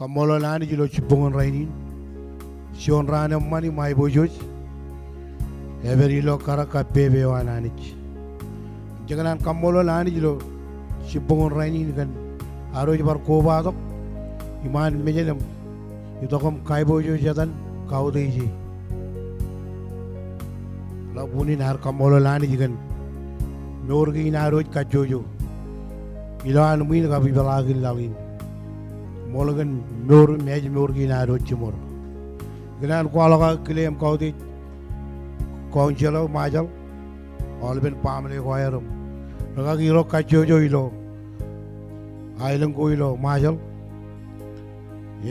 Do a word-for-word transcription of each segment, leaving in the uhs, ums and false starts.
Kaṃṃoolol Anij ilo jibboñōn rainin. Juon raan eṃṃan im aiboojoj. Ej pād ilo karōk kab pepe eo an Anij. Jej kōṇaan kaṃṃoolol Anij ilo jibboñōn rainin kōn ad wōj bar kobatok iṃaan mejān im itok im kaiboojoj etan kautiej e. Ḷap unin ad kaṃṃoolol Anij kōn mour kein ad wōj kajjojo ilo an ṃwiin kab ipeḷaakin laḷ in. Ṃool kōn mour im ej mour kein ad wōj jiṃor. Ikōṇaan kwaḷọk aō kile im kautiej Council eo Ṃajeḷ, aolepen baaṃle ko aer im rikaki ro kajjojo ilo aelōñ ko ilo Ṃajeḷ.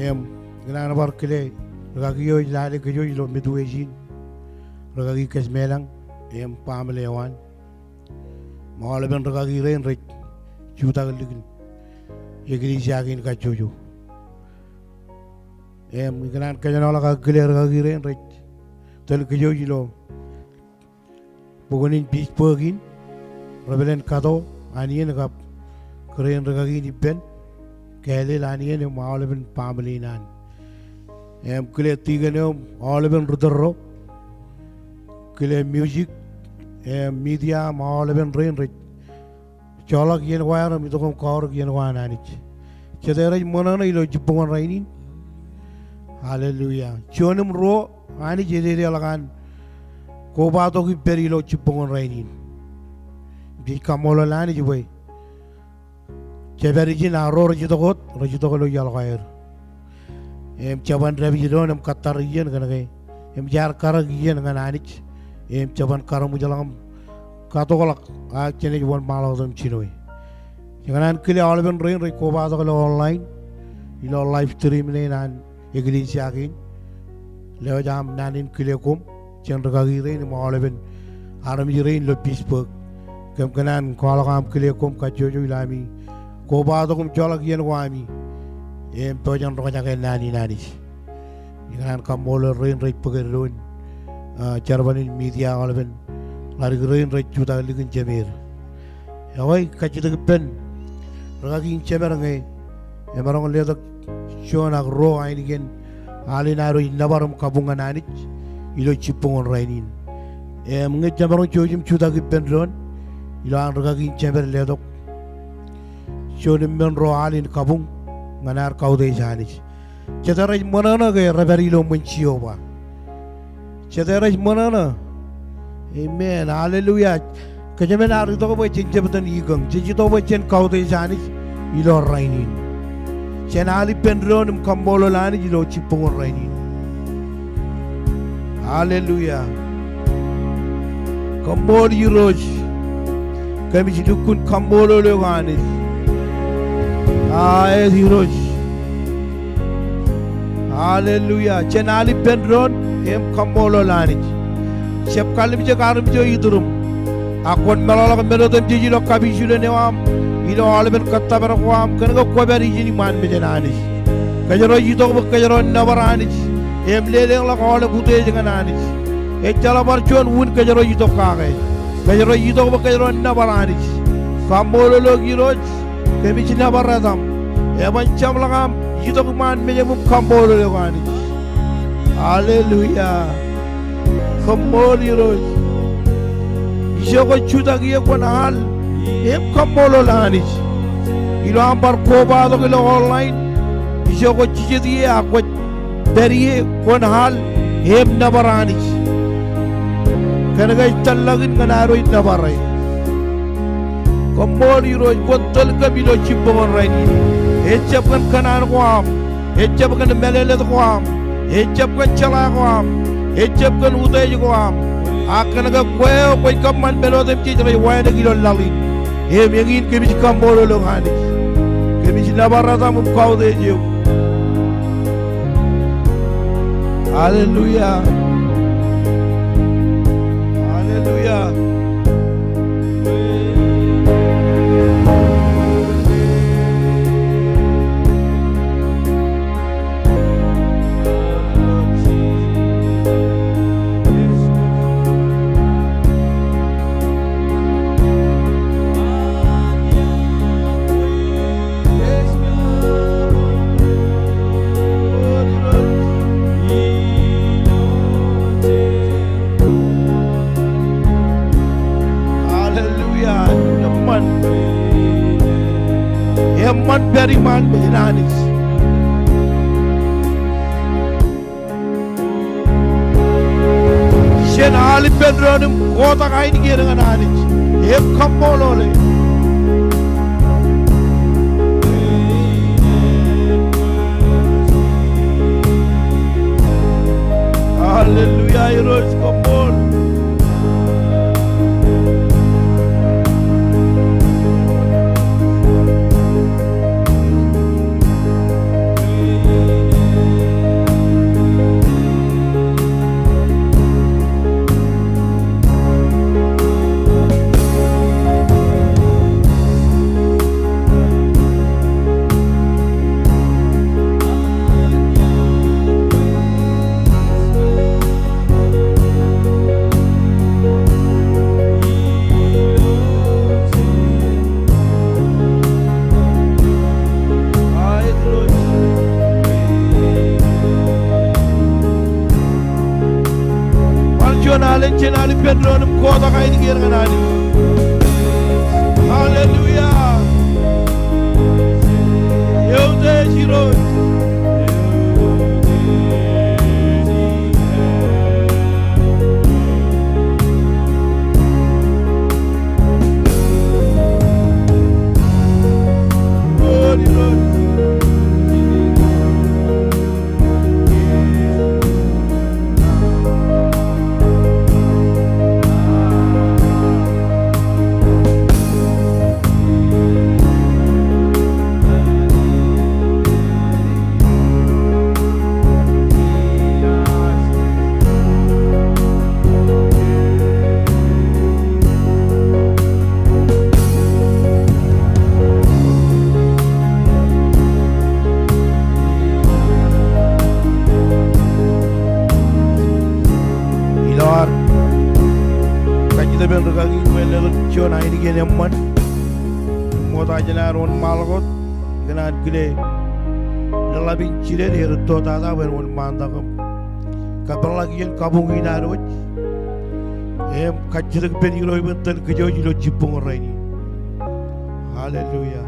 Im ikōṇaan bar kile rikaki eo ej lale kōj ilo Midwest in, rikaki Kōjmeḷañ im baaṃle eo an. Im aolepen rikaki rein rej jutak likin eklejia kein kajjojo. Im ikōṇaan kōjenolọk aō kile rikaki rein rej tōl kōj ilo bukwōn in Facebook in, rej pād ilo kato an iien kab kōrā in rikaki in ippān, kāālōt an iien im aolepen baaṃle in an. Im kile tikōn eo im aolepen ri tōl ro, kile music, im media im aolepen rein rej joḷọk iien ko aer im itok im kaorōk iien ko an Anij. Jete rej ṃōṇōṇō ilo jibboñōn rainin? Hallelujah. Juon im ruo, Anij ededeḷọk an kobatok im pād ilo jibboñōn rainin. Jej kaṃṃoolol Anij bwe jepād ijin ak ro rej itok wōt, rej itok ilo iaḷ ko aer. Im jeban dāpij doon im kōttar iien kōnke im jaar karōk iien ñan Anij. Im jeban kar ṃwijḷọk im katokḷọk ak jenaaj wōnṃaanḷọk im jinoe. Ikōṇaan kile aolepen rein rej kobatok ilo online, ilo live stream ṇe an eklejia kein. Lewōj aṃ naan in kile koṃ jān rikaki rein im aolepen armej rein ilo Facebook. Kōm kōṇaan kwaḷọk aṃ kile koṃ kajjojo ilo ami kobatok im joḷọk iien ko ami im pojak in roñjake naan in Anij. Ikōṇaan kaṃṃoolol rein rej bōk eddoin, ah, jerbal in media aolepen ḷadik rein rej jutak likin jemed. Ekwe, kajjitōk ippān rikaki in jemed ñe emaroñ letok juon ak ruo ainikien al in ad wōj nōbar im kabuñ ñan Anij ilo jibboñōn rainin. Im ñe jemaroñ jouj im jutak ippān doon ilo an rikaki in jemed letok juon im men ro al in kabuñ ñan ad kautiej Anij. Jete rej ṃōṇōṇō ke rej pād ilo ṃōn Jeova? Jete rej ṃōṇōṇō? Amen. Hallelujah. Kōjmān ad itok bwe jen jab itōn ikōñ. Jej itok bwe jen kautiej Anij ilo rainin. Jen al ippān doon im kaṃṃoolol Anij ilo jibboñōn rainin. Hallelujah. Kaṃṃoolol Irooj. Kōmij lukkuun kaṃṃoolol eok Anij. Aet Irooj. Hallelujah. Jen al ippān doon im kaṃṃoolol Anij. Jab kallimjek armej eo iturūṃ. Ak kwōn meḷọkḷọk men otemjej ilo kapijuknen eo aṃ, ilo aolepen kōttōpar ko aṃ, kōnke kwōpād ijin iṃaan mejān Anij. Kōjro itok bwe kōjro nōbar Anij im lelōñḷọk aolep utiej ñan Anij. Ejjeḷọk bar juon wūn kōjro itok kake. Kōjro itok bwe kōjro nōbar Anij. Kaṃṃoolol eok Irooj. Kōmij nōbar etaṃ. Eban jeṃḷọk aṃ itok iṃaan mejāṃ im kaṃṃoolol eok Anij. Hallelujah. Kaṃṃoolol Irooj. Ijo kwōj jutak ie kwōn al im kaṃṃoolol Anij. Ilo aṃ bar kobatok ilo online, ijo kwōj jijet ie ak kwōj pād ie kwōn al im nōbar Anij. Kōnke ej tōllọkin ñan ad wōj nōbar e. Kaṃṃoolol Irooj kwōj tōl kōm ilo jibboñōn rainin. Ejjab kōn kōṇaan ko aṃ. Ejjab kōn mālōtlōt ko aṃ. Ejjab kōn jeḷā ko aṃ. Ejjab kōn utiej ko aṃ. Ak kōnke kwe eo kwōj kōṃṃan men otemjej rej wānōk ilo laḷ in. Im eñin kōmij kaṃṃoolol eok Anij. Kōmij nōbar etaṃ im kautiej eok. Hallelujah. Hallelujah. Jen Anij. Jen al ippān doon im kotak ainikien ñan Anij im kaṃṃoolole. Hallelujah, Irooj, kaṃṃoolol. Bar juon alen, jen al ippān doon im kotak ainikien ñan Anij. Hallelujah. Eutiej Irooj. Ilo ad kajjitōk ippān rikaki, bwe en leḷọk juon ainikien eṃṃan. Im ṃokta jān ad wōnṃaanḷọk wōt, ikōṇaan kile ḷōḷḷap in jilen er itok tata bwe en wōnṃaantak im kōpeḷḷọk iien kabuñ in ad wōj im kajjitōk ippān Irooj bwe en tōl kōj wōj ilo jibboñ rainin. Hallelujah.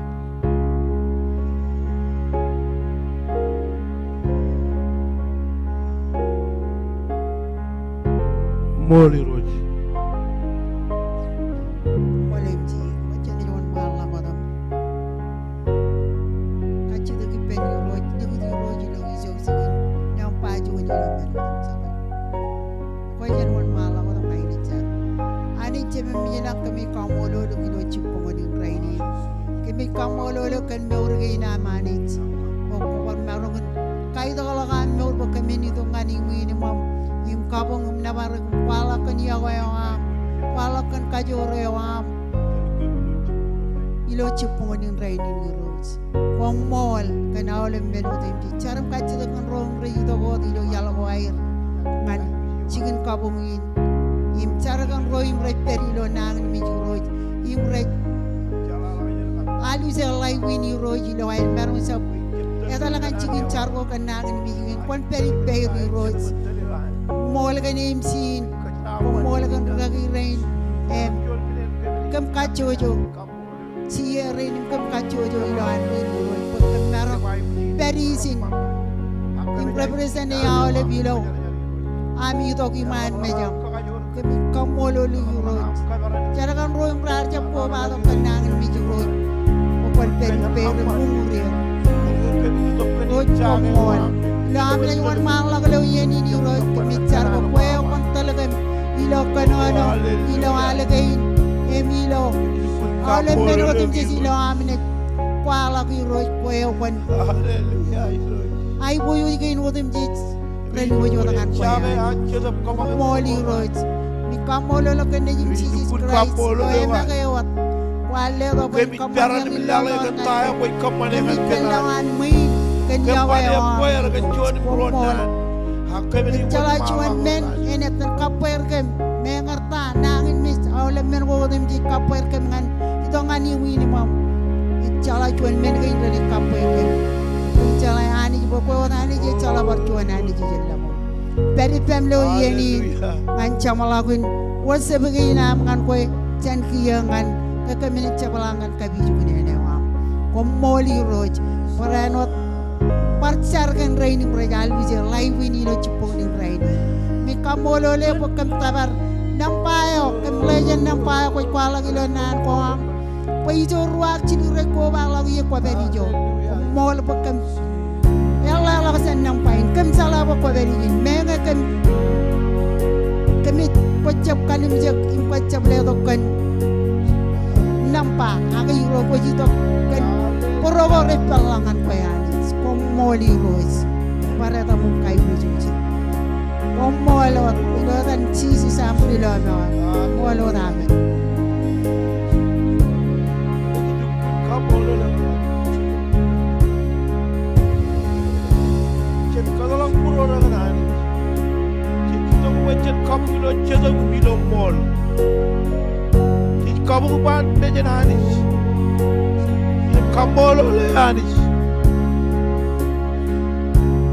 Ṃool Irooj. Ṃool M T, ṃōj jān ej wōnṃaanḷọk wōt im kajjitōk ippān Irooj, likūt Irooj ilo ijo jikin, ñan ba juon ilo men otemjej. Kwe jen wōnṃaanḷọk wōt im ṃae jen jar. Anij Jemem ilañ, kōmij kaṃṃoolol eok ilo jibboñōn in rainin. Kōmij kaṃṃoolol eok kōn mour kein am Anij. Bwe kwō bar maroñ in kaitōkḷọk am mour bwe kōmin itok ñan iṃwiin iṃōṃ im kabuñ im nōbar eok im kwaḷọk kōn yokwe eo aṃ, kwaḷọk kōn kajoor eo aṃ ilo jibboñōn in rainin Irooj. Koṃṃool kōn aolep men otemjej. Jar im kajjitōk ñan ro im rej itok wōt ilo iaḷ ko aer ñan jikin kabuñ in. Im jar kōn ro im rej pād ilo nañinmej Irooj. Im rej alwōj ḷaikuun Irooj ilo aer maroñ jab etal ñan jikin jar ko kōn nañinmej in. Kwōn pād ippāer Irooj. Ṃool kōn M C in. Koṃṃool kōn rikaki rein. Im kōm kajjojo. J A rein im kōm kajjojo ilo an rein Irooj bwe kōm maroñ pād ijin im represent e aolep ilo ami itok iṃaan mejaṃ. Kōmij kaṃṃoolol eok Irooj. Jar kōn ro im raar jab kobatok kōn nañinmej Irooj. Bwe kwōn pād ippāer im uñūr er. Irooj koṃṃool. Ilo am naaj wōnṃaanḷọk ilo iien in Irooj kōmij jar bwe kwe eo kwōn tōl kōm ilo kōnono, ilo al kein, im ilo aolep men otemjej ilo am naaj kwaḷọk Irooj kwe eo kwōn. Hallelujah, Irooj. Aiboojoj kein otemjej ren wōj wōt ñan kwe. Koṃṃool Irooj. Kōmij kaṃṃoolol eok kōn Nejin Jisōs Kraist eo eṃōkaj wōt. Kwaar letok bwe kwōn kōṃṃane kōn ta eo kwōj kōṃṃane ñan kōm. Kōmij pād ilo an ṃwiin kōn yokwe eo aṃ. Koṃṃool. Ejjeḷọk juon men enaaj kabbweer kōm, meñe ta, nañinmej, aolep men ko otemjej kabbweer kōm ñan itok ñan iṃwiin iṃōṃ. Ejjeḷọk juon men kein renaaj kabbweer kōm. Kōmij jeḷā Anij bwe kwe wōt Anij, ejjeḷọk bar juon Anij ijellọmọñ. Pād ippām ilo iien in ñan jeṃḷọkin worship kein am ñan kwe jān kiiō ñan ke kōmin jepḷaak ñan kapijuknen eo aṃ. Koṃṃool Irooj. Barāinwōt bar jar kōn rein im rej alwōje live in ilo jibboñ in rainin. Im ij kaṃṃoolol eok bwe kōm tōpar nōṃba eo, kōm ḷe jān nōṃba eo kwōj kwaḷọk ilo naan ko aṃ. Bwe ijo ruo ak jilu rej kobaḷọk ie kwō pād ijo. Koṃṃool bwe kōm eḷḷāḷọk jān nōṃba in, kōm jeḷā bwe kwō pād ijin. Meñe kōm, kōmij, kwōj jab kalimjek im kwōj jab letok kōn nōṃba, ak Irooj kwōj itok kōn bōro ko rej peḷḷọk ñan kwe Anij. Koṃṃool Irooj. Bar etaṃ im kaiboojoj. Koṃṃool wōt, ilo etan Jisōs am lilo mour. Koṃṃool wōt, amen. Jen kōtḷọk būruon kōn Anij. Jej itok bwe jen kabuñ ilo Jetōb im ilo ṃool. Jej kabuñ bwe en mejān Anij. Jen kaṃṃoolol e Anij.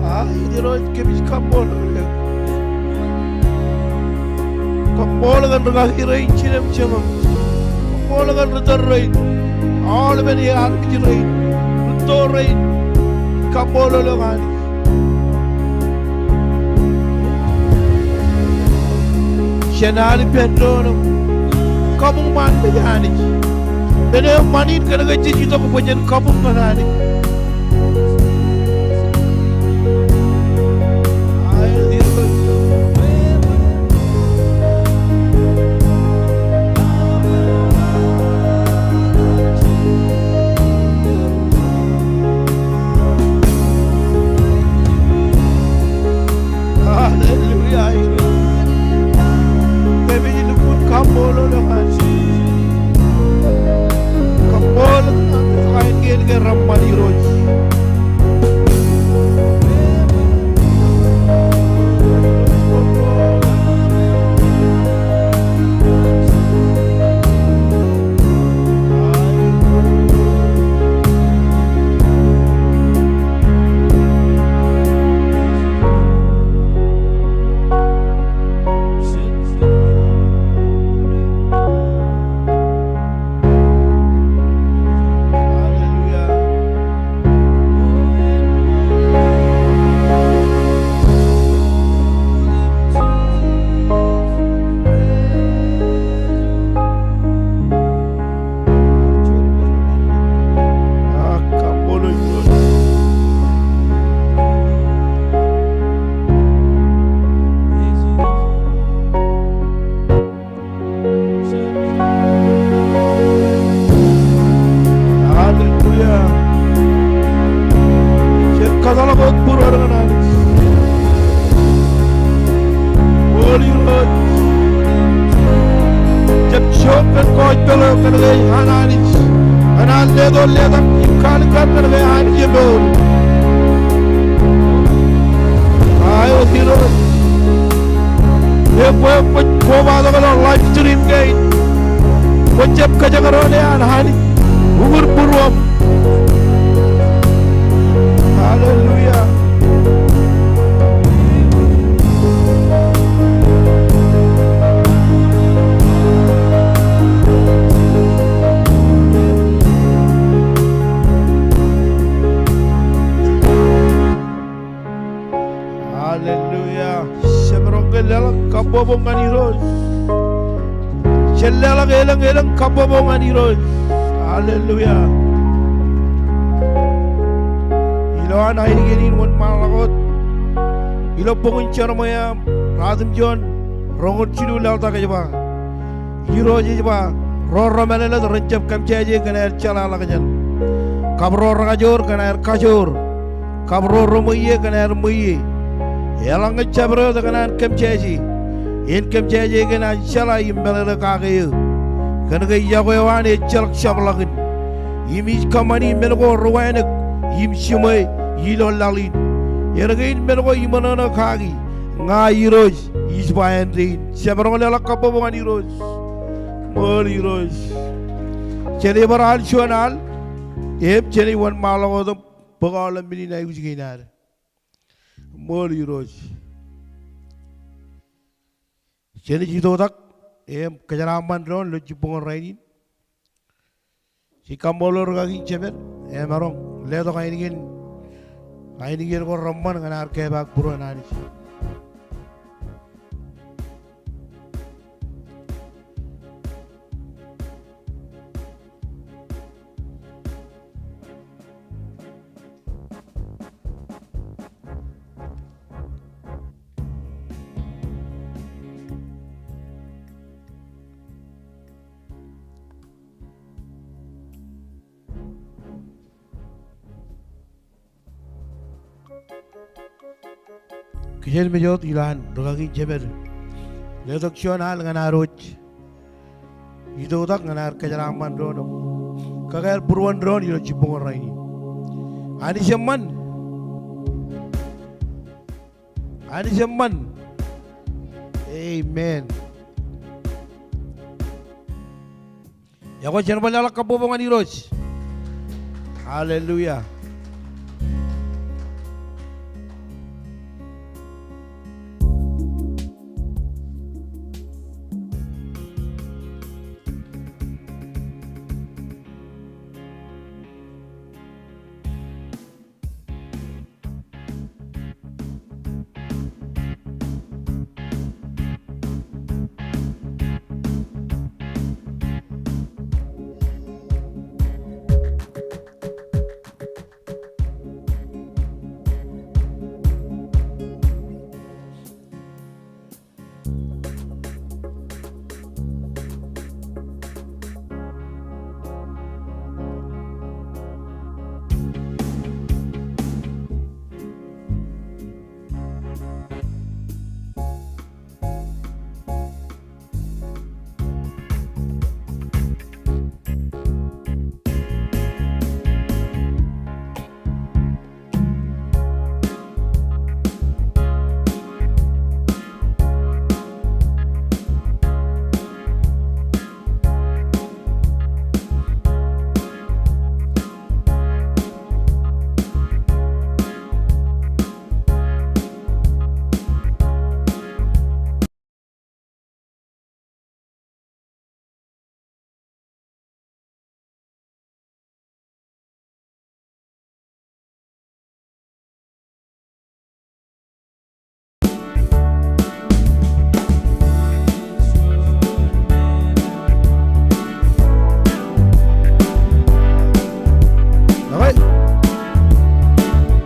Aa, Irooj, kōmij kaṃṃoolol eok. Koṃṃool kōn rūkaki rein, jinem jemem. Koṃṃool kōn ri tōl rein, aolepen earmej rein, rūtto rein. Kaṃṃoolol eok Anij. Jen al ippān doon im kabuñ ṃaan mej Anij. Men eo ṃanit kōn ke jej itok bwe jen kabuñ ñan Anij. Hallelujah. Kōmij lukkuun kaṃṃoolol eok Anij. Kaṃṃoolol eok Anij, kain kein ke reṃṃan Irooj. Hallelujah. Jen kōtḷọk wōt būruon kōn Anij. Ṃool Irooj. Jab jook kōn kōjpeḷ eo kōn ke an Anij. Kōn an leto letak im kaalikkar kōn ke Anij emour. Aet Irooj. Ekwe kwōj kobatok ilo live stream kein. Kwōj jab kōjekdọọn e an Anij. Uñūr būruōṃ. Hallelujah. Hallelujah. Jemaroñ ke leḷọk kabbokbok ñan Irooj. Jen leḷọk elōñ elōñ kabbokbok ñan Irooj. Hallelujah. Ilo an ainikien in wōnṃaanḷọk wōt. Ilo bok in Jeremaia, ruwatimjuon, roñoul jilu laḷtak ej ba. Irooj ej ba, ro remālōtlōt ren jab kōmmeaje kōn aer jeḷāḷọkjeṇ. Kab ro rekajoor kōn aer kajoor. Kab ro reṃweiie kōn aer ṃweiie. Eḷaññe jabdewōt kōn an kōmmeaje, en kōmmeaje kōn an jeḷā im mālōtlōt kake eō. Kōn ke iọkwe eo an ejjeḷọk jabḷọkin. Im ij kōṃṃani men ko rewānōk im jiṃwe ilo laḷ in. Eṇ kein men ko iṃōṇōṇō kaki. Ña Irooj ij ba āindein. Jemaroñ leḷọk kabbokbok ñan Irooj. Ṃool Irooj. Jen bar al juon al. Im jen wōnṃaanḷọk wōt im bōk aolep men in aikuj kein ad. Ṃool Irooj. Jen ej itok tak im kōjeraaṃṃan doon ilo jibboñ in rainin. Jej kaṃṃoolol rūkaki in jemād, emaroñ Letok ainikien, ainikien ko reṃṃan ñan ad kepaak būruon Anij. Kijenmej wōt ilo an rūkaki jemed. Letok juon al ñan ad wōj itoktak ñan ad kōjeraaṃṃan doon im kakāāl būruon doon ilo jibboñ rainin. Anij eṃṃan. Anij eṃṃan. Amen. Ekwe, jen bar leḷọk kabbokbok ñan Irooj. Hallelujah.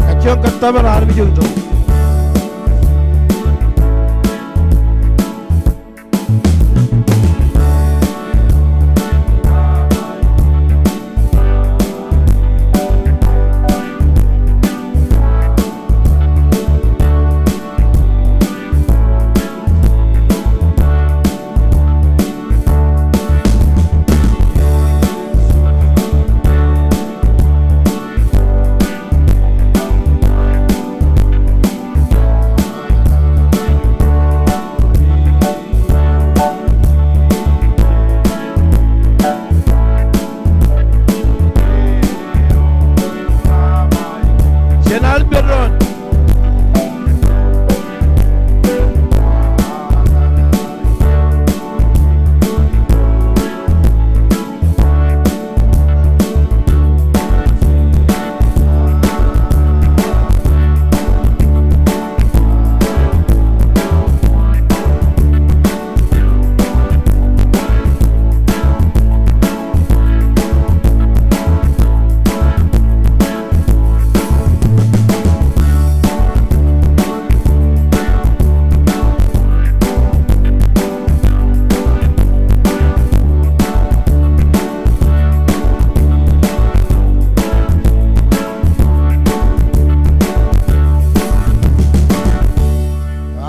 Kajjioñ kōttāmel armej eo itok. Jen al pād doon.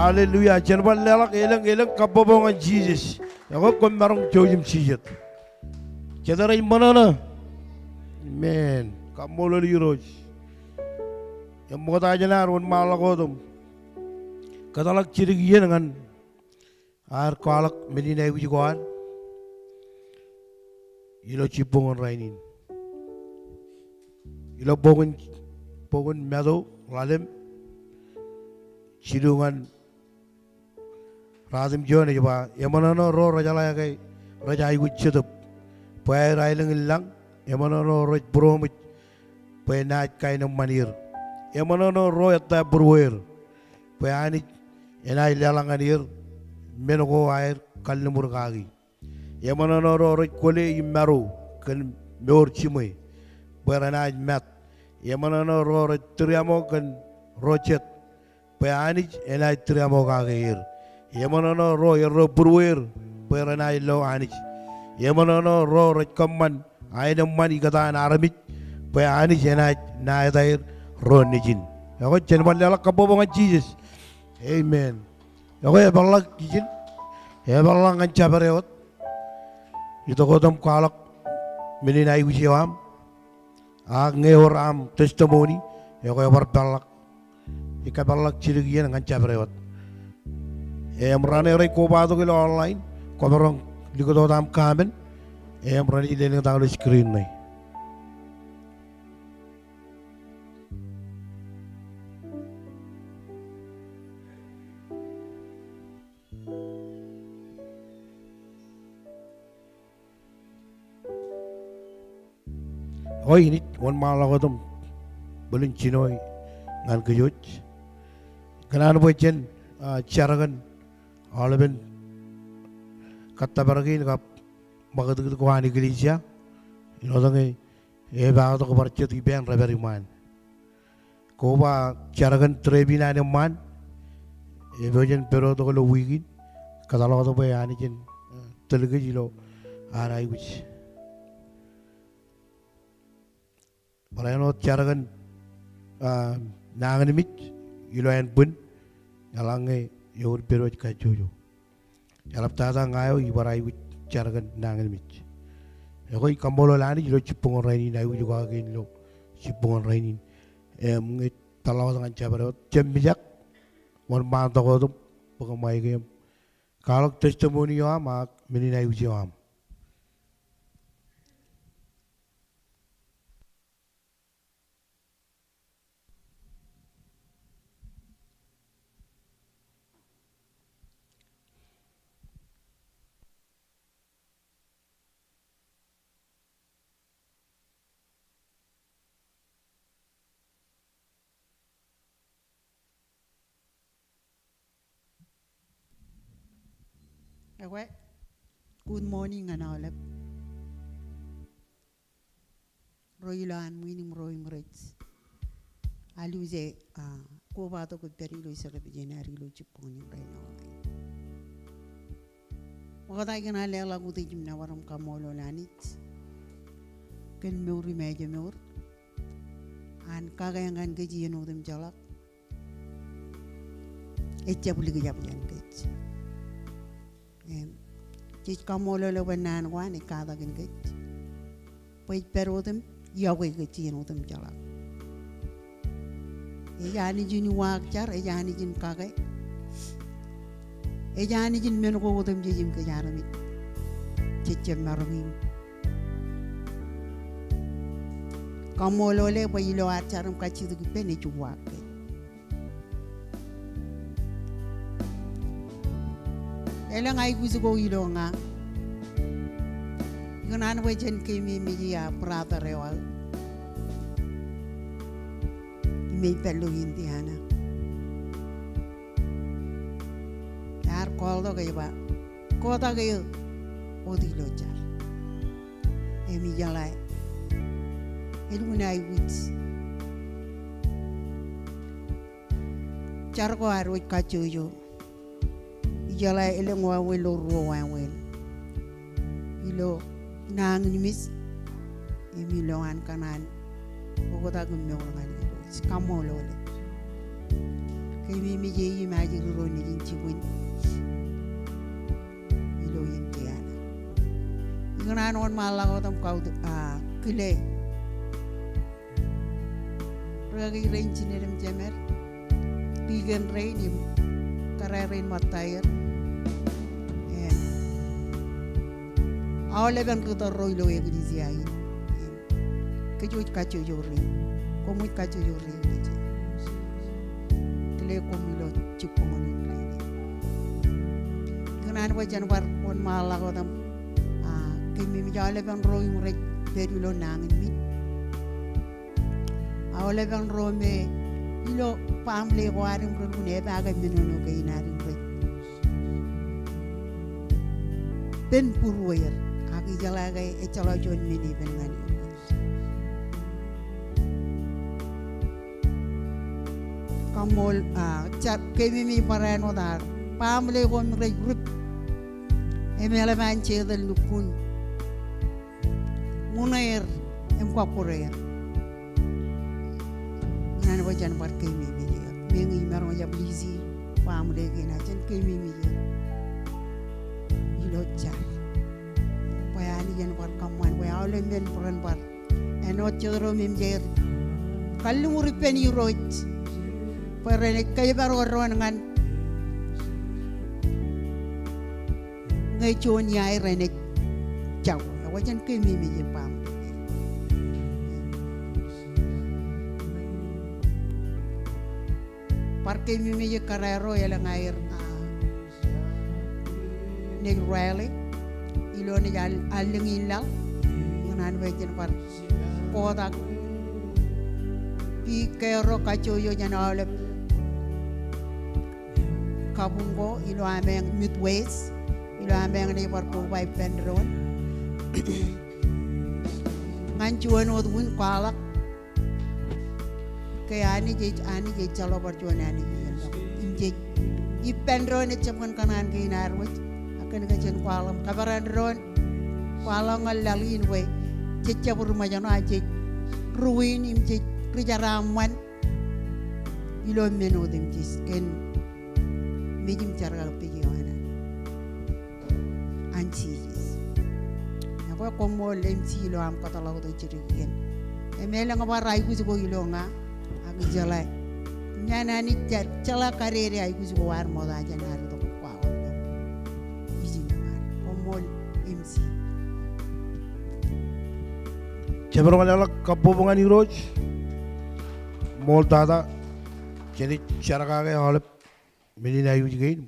Hallelujah. Jen bar leḷọk elōñ elōñ kabbokbok ñan Jisōs. Ekwe kwōn maroñ jouj im jijet. Jete rej ṃōṇōṇō? Amen. Kaṃṃoolol Irooj. Eṃṃokta jān ad wōnṃaanḷọk wōt im kōtḷọk jidik iien ñan ad kwaḷọk men in aikuj ko ad ilo jibboñ in rainin. Ilo bok in, bok in Matu, ḷalem jilu ñan ratimjuon ej ba, eṃōṇōṇō ro rejeḷā ke rej aikuj Jetōb, bwe aer aelōñ in lañ, eṃōṇōṇō rej būroṃōj bwe enaaj kaenōṃṃan er. Eṃōṇōṇō ro ettā būrueir, bwe Anij enaaj leḷọk ñan er men ko aer kalliṃur kaki. Eṃōṇōṇō ro rej kwōle im maro kōn mour jiṃwe, bwe renaaj mat. Eṃōṇōṇō ro rej tūriaṃo kōn ro jet, bwe Anij enaaj tūriaṃo kake er. Eṃōṇōṇō ro erro būrueir, bwe renaaj lo Anij. Eṃōṇōṇō ro rej kōṃṃan aenōṃṃan ikōtaan armej, bwe Anij enaaj naetaer ro nejin. Ekwe, jen bar leḷọk kabbokbok ñan Jisōs. Amen. Ekwe, epeḷḷọk ijin, epeḷḷọk ñan jabdewōt. Itok otem kwaḷọk men in aikuj eo aṃ. Ak ñe ewōr aṃ testimony, ekwe ebar peḷḷọk. Ij kapeḷḷọk jidik iien ñan jabdewōt. Im raṇe rej kobatok ilo online, kwōmaroñ likūt wōt aṃ comment, im renaaj lelōñtak ilo screen ṇe. Ekwe, inaaj wōnṃaanḷọk wōt im bōlen jino ñan kōj wōj. Kōṇaan bwe jen, ah, jar kōn aolepen kōttōpar kein kab ṃakūtkūt ko an eklejia, ilo tōñe epaaktok bar jet ippān rej pād iṃaan. Koba jar kōn trip in an eṃṃaan, epojak in pād wōt ilo wiik in, kōtḷọk wōt bwe Anij en, eh, tōl kōj ilo ad aikuj. Barāinwōt jar kōn, ah, nañinmej ilo ānbwin, eḷaññe ewōr pād wōj kajjojo. Eḷaptata ña eo ibar aikuj jar kōn nañinmej. Ekwe, ij kaṃṃoolol Anij ilo jibboñōn rainin, aikuj ko kein ilo jibboñōn rainin. Im ñe ej peḷḷọk wōt ñan jabdewōt, jab mijak, wōnṃaantok wōt im bōk ṃaik eo im kwaḷọk testimony eo aṃ ak men in aikuj eo aṃ. Ekwe, good morning ñan aolep. Ro ilo an ṃwiin im ro im rej aluje, ah, kobatok kōn pād ilo service in ad ilo jibboñōn rainin. Ṃokta ikōṇaan leḷọk utiej im nōbar im kaṃṃoolol Anij kōn mour im ājmour. An kake ñan kōj iien otemjeḷọk. Ejjab likjab jān kōj. Im jej kaṃṃoolol bwe naan ko an ej katakin kōj bwe ej pād wōt im iọkwe kōj iien otemjeḷọk. Ej Anij in uwaak jar, ej Anij in kake, ej Anij in men ko otemjej im kōj armej jej jab maroñ in kaṃṃoolole bwe ilo ad jar im kajjitōk ippān ej uwaak kōj. Elōñ aikuj ko ilo ña. Ikōṇaan bwe jen keememej ia brother eo aō im ej pād ilo Indiana. Ear call tok ej ba, kotak eō wōt ilo jar. Im ijeḷā elukkuun aikuj. Jar ko ad wōj kajjojo. Ijeḷā elōñ wāween ilo ruo wāween. Ilo nañinmej im ilo an kōṇaan oktak im mour ñan Irooj. Kaṃṃoolole. Keememej e im ajri ro nejin jibwin ilo Indiana. Ikōṇaan wōnṃaanḷọk wōt im kautiej, ah, kile rūkaki rein, jined im jemed, dikon rein im kōrā rein ṃōttaer. Im aolepen ri tōl ro ilo eklejia in. Im kōj wōj kajjojo rein. Koṃ wōj kajjojo rein. Kile koṃ ilo jibboñōn in rainin. Ikōṇaan bwe jen bar wōnṃaanḷọk wōt im, ah, keememej aolepen ro im rej pād ilo nañinmej. Aolepen ro me ilo baaṃle ko ad im ren unin epaake men eo kein ad im rej pen būrueir ak ijeḷā ke ejjeḷọk juon men epen ñan eok. Kaṃṃool, a, jar keememej barāinwōt ad baaṃle ko im rej rip im eḷap an jeetal lukkuun ṃuṇeer im kọkkure er. Ñan bwe jen bar keememej er. Meñe imaroñ jab lisi baaṃle kein ak jen keememej er ilo jar. Bwe Anij en bar kōṃṃan bwe aolep men bwe ren bar āinwōt jet ro me im jej kalliṃur ippān Irooj bwe renaaj kōjparok doon ñan ñe juon iaer enaaj jako. Ekwe jen keememej baaṃle. Bar keememej kōrā ro elōñ aer, a, naaj rally ilo naaj al, allōñ in laḷ. Ñan bwe jen bar kotak piik ke ro kajjojo jān aolep kabuñ ko ilo ameañ Midwest, ilo ameañ naaj bar koba ippān doon. Ñan juon wōt wūn kwaḷọk ke Anij ej, Anij ejjeḷọk bar juon Anij iien ḷọk. Im jej ippān doon ejjab kōn kōṇaan kein ad wōj. Ak kōn ke jen kwaḷọk im kōperan doon, kwaḷọk ñan laḷ in bwe jej jab ri ṃōjṇọ, a jej ruwin im jej ri jeraaṃṃan ilo men otemjej kōn mej im jerkakpeje eo an Anij. An Jisōs. Ekwe koṃṃool MC ilo aṃ kōtḷọk tok jidik iien. Im elōñ bar aikuj ko ilo ña ak ijeḷā ñan Anij ejjeḷā kadede aikuj ko ad ṃokta jān ad itok kwaḷọk ijin eo ad. Koṃṃool MC. Jemaroñ in leḷọk kabbokbok ñan Irooj. Ṃool tata, jenaaj jerkake aolep men in aikuj kein.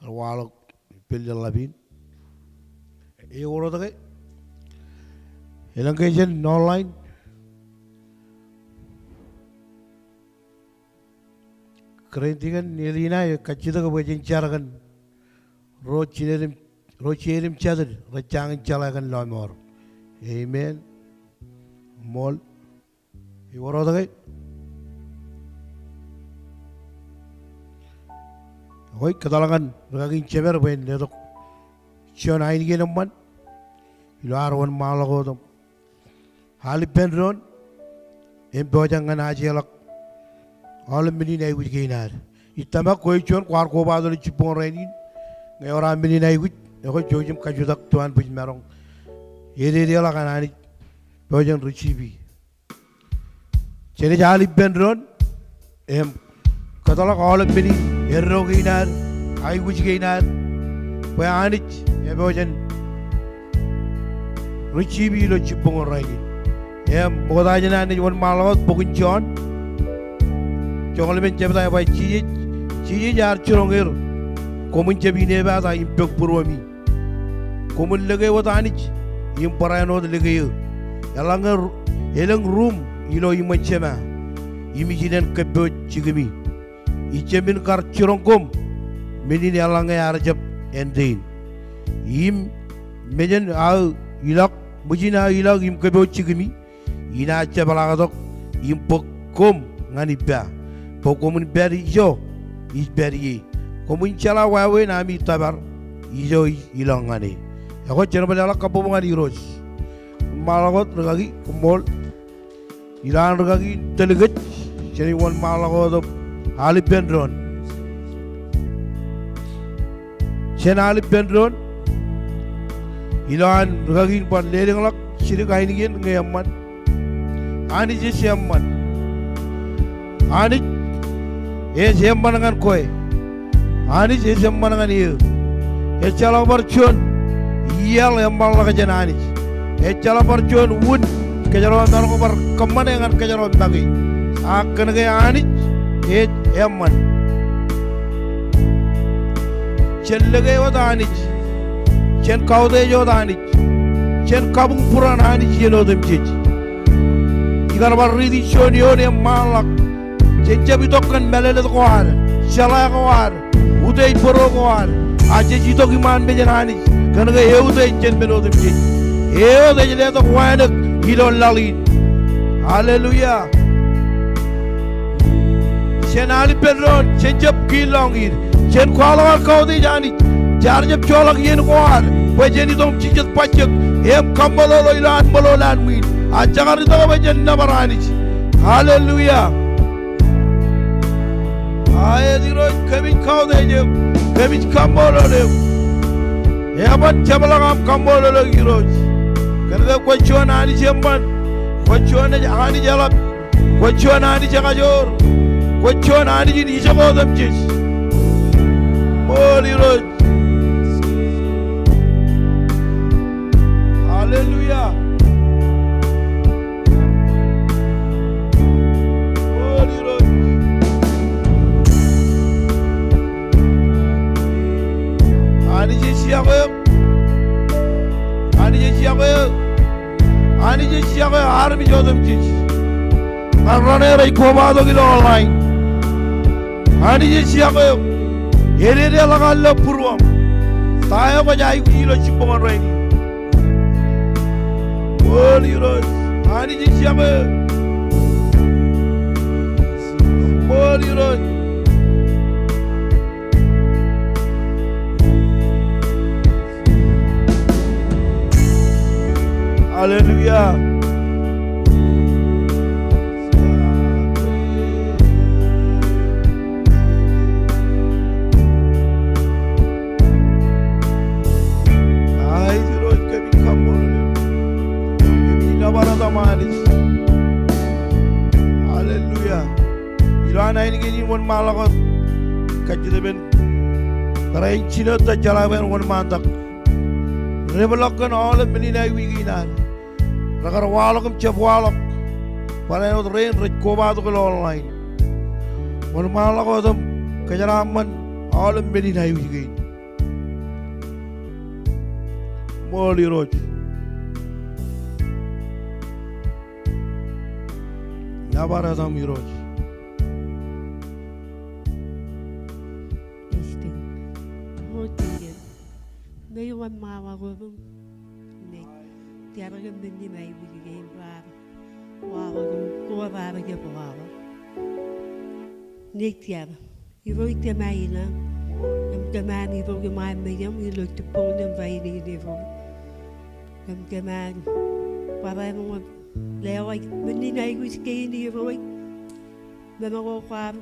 Rej waḷọk ippān ḷap in. Ewōr wōt ke elōñ ke jān online, Karen Tiken Elina, ej kajjitōk bwe jen jar kōn ro jeiū im, ro jeiū im jatid rej jañin jeḷā kōn lọmọọr. Amen. Ṃool. Ewōr wōt ke. Ekwe kōtḷọk ñan rūkaki in jemed bwe en letok juon ainikien eṃṃan ilo ad wōnṃaanḷọk wōt im al ippān doon im pojak ñan ajeḷọk aolep men in aikuj kein ad. Ij tōmak kwe juon kwaar koba wōt ilo jibboñ rainin ñe ewōr aō men in aikuj, ekwe jouj im kajutak tuanbwijin maroñ ededeḷọk an Anij pojak in receive. Jenaaj al ippān doon im kōtḷọk aolep men in eddo kein ad, aikuj kein ad, bwe Anij epojak in receive ilo jibboñ rainin. Im ṃokta jān an naaj wōnṃaanḷọk wōt bok in Jon joñoul emān jebta ej ba, Jisōs, Jisōs ear jiroñ er, koṃwin jab inepata im pok būruemi. Koṃwin lōke wōt Anij im barāinwōt lōke eō. Eḷaññe ru-, elōñ ruum ilo iṃōn Jema, im ij inaan kōppooj jikimi. Ij jab men kar jiroñ koṃ men in eḷaññe ear jab āindein. Im mejān aō ilọk, ṃwijin aō ilọk im kōppooj jikimi, inaaj jepḷaaktok im bōk koṃ ñan ippa, bwe koṃwin pād ijo ij pād ie. Koṃwin jeḷā wāween ami tōpar ijo ij ilọk ñan e. Ekwe jen bar leḷọk kabbokbok ñan Irooj. Wōnṃaanḷọk wōt rūkaki, koṃṃool. Ilo an rūkaki in tōl kōj, jenaaj wōnṃaanḷọk wōt im al ippān doon. Jen al ippān doon ilo an rūkaki in bar lelōñḷọk jidik ainikien ñe eṃṃan. Anij ej eṃṃan. Anij ej eṃṃan ñan kwe. Anij ej eṃṃan ñan eō. Ejjeḷọk bar juon iaḷ eṃṃanḷọk jān Anij. Ejjeḷọk bar juon wūn kōjro maroñ bar kōṃṃane ñan kōjro make. Ak kōn ke Anij ej eṃṃan. Jen lōke wōt Anij. Jen kautiej wōt Anij. Jen kabuñbūran Anij iien otemjej. Kōn bar riiti juon eoon im ṃaanḷọk. Jen jab itok kōn mālōtlōt ko ad, jeḷā ko ad, utiej bōro ko ad. A jej itok iṃaan mejān Anij kōn ke eutiej jān men otemjej. Eutiej letok wānōk ilo laḷ in. Hallelujah. Jen al ippān doon, jen jab kiil lọñiid. Jen kwaḷọk aō kautiej Anij. Jaar jab joḷọk iien ko ad bwe jen itok im jijet bajjek im kaṃṃoolol ilo an ṃōḷo an ṃwiin. A jekar itok bwe jen nōbar Anij. Hallelujah. Aet Irooj, kōmij kautiej eok, kōmij kaṃṃoolol eok. Eban jepḷaak aṃ kaṃṃoolol eok Irooj. Kōn ke kwōj juon Anij eṃṃan, kwōj juon Anij eḷap, kwōj juon Anij ekajoor, kwōj juon Anij in ijoko otemjej. Ṃool Irooj. Hallelujah. Ṃool Irooj. Anij ej yokwe eok. Anij ej yokwe eok. Anij ej yokwe eok armej otemjej. Ñan raṇe rej kobatok ilo online. Anij ej yokwe eok. Ededeḷọk an lọk būruōṃ. Ta eo kwōj aikuj ilo jibboñōn rainin? Ṃool Irooj. Anij ej yokwe eok. Ṃool Irooj. Hallelujah. Aet Irooj, kōmij kaṃṃoolol eok. Kōmij nōbar etaṃ Anij. Hallelujah. Ilo an ainikien in wōnṃaanḷọk wōt kajjitōk ippān tōre in jino ta jeḷā bwe en wōnṃaantak. Rej pād ḷọk kōn aolep men in aikuj kein ad. Rekar waḷọk im jab waḷọk. Barāinwōt rein rej kobatok ilo online. Wōnṃaanḷọk wōt im kōjeraaṃṃan aolep men in aikuj kein. Ṃool Irooj. Nōbar etaṃ Irooj. Testing. Ṃool Irooj. Ṃweo wōnṃaanḷọk wōt im naaj jar kōn men in aikuj kein raar waḷọk im ko raar jab waḷọk. Naaj jar. Irooj kōm aelōñ, kōm kōṃṃan Irooj iṃaan mejaṃ ilo jibboñōn rainin Irooj. Kōm kōṃṃan barāinwōt lewōj men in aikuj kein Irooj. Meṃ ko kwaar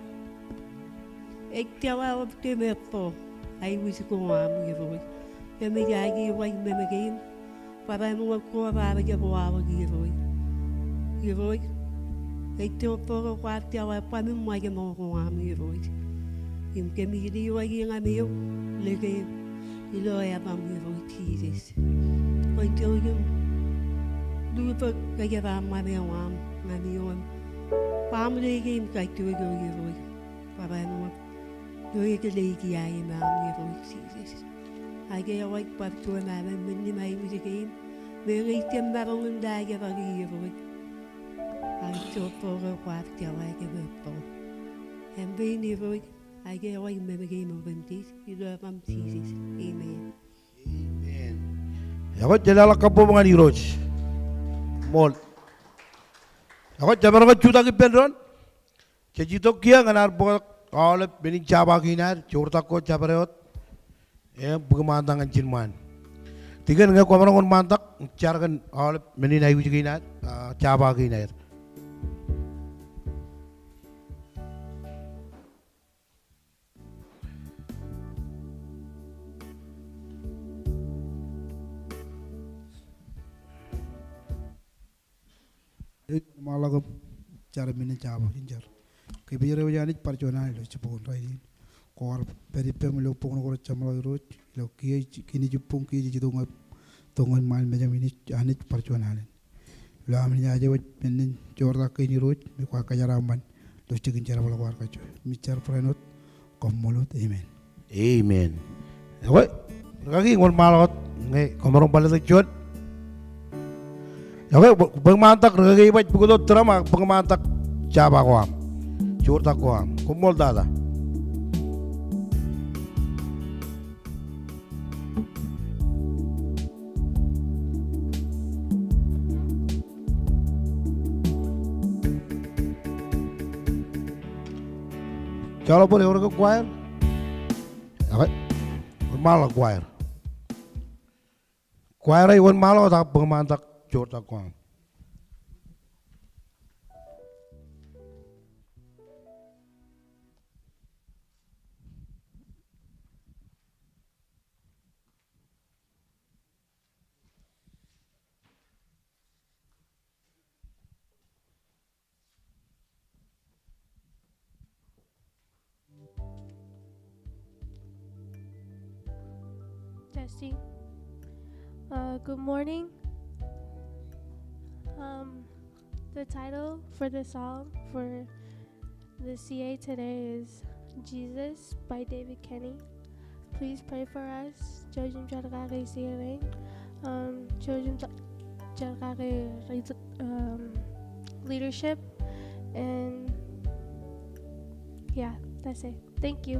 ejjeḷā wōt kōm etto aikuj ko aṃ Irooj. Kōmij aikuj ewōr memekein barāinwōt ko raar jab waḷọk Irooj. Irooj, ejjeḷọk bwe kwaar jeḷā bwe kōmij ṃōjṃōj ko aṃ Irooj. Im kōmij lewōj ñan eok, lōke eok ilo etaṃ Irooj Jisōs. Kōn ejjeḷọk im lukkuun kōjeraaṃṃan eo aṃ ñan eok im baaṃle eok im kajjojo eok Irooj. Barāinwōt eo ekōḷḷe kiiō iṃaan Irooj Jisōs. Ak ewōr bar juon amen men in aikuj kein, meñe ij jab maroñ in laajrak Irooj. Ak ejjeḷọk bwe kwaar jeḷā kōm etto. Im pein Irooj, ak ewōr memekein otemjej, ilo etaṃ Jisōs. Amen. Amen. Ekwe, jen leḷọk kabbokbok ñan Irooj. Ṃool. Ekwe, jemaroñ ke jutak ippān doon. Jej itok kiiō ñan ad bōktok aolep men in jabōt kein ad, joortak ko jabdewōt. Im bōk ṃaantak ñan ijin ṃaan. Tikōn ñe kwōmaroñ wōnṃaantak, jar kōn aolep men in aikuj kein ad, ah, jabōt kein ad. Ṃaanḷọk im jar men in jabōt in jar. Kōmij jar Irooj Anij bar juon alen ilo jibboñōn rainin. Kwaar pād ippem ilo boñ ko rej jeṃḷọk Irooj. Ilo kiiō, kiin jibboñ kiiō jej itok ñan, itok ñan ṃaan mejaṃ in Anij bar juon alen. Ilo am naaj aje wōj men in joortak kein Irooj, im kwaar kōjeraaṃṃan ilo jikin jerbal ko kwaar kajjojo. Im ij jar barāinwōt Koṃṃool wōt, amen. Amen. Ekwe, rikaki, wōnṃaanḷọk wōt ñe kwōmaroñ bar letok juon. Okay, bōk ṃaantak rikaki baj pukot wōt drum ak bōk ṃaantak jaba ko aṃ. Joortak ko aṃ. Koṃṃool tata. Joḷọk bōd ewōr ke choir? Okay. Wōnṃaanḷọk choir. Choir ej wōnṃaanḷọk ak bōk ṃaantak joortak ko aṃ. Testing. Uh, good morning. Um, the title for the song for the C A today is Jesus by David Kenny. Please pray for us. Jouj im jerkakpeje rein. Um, jouj im jerkakpeje, um, leadership. And yeah, that's it. Thank you.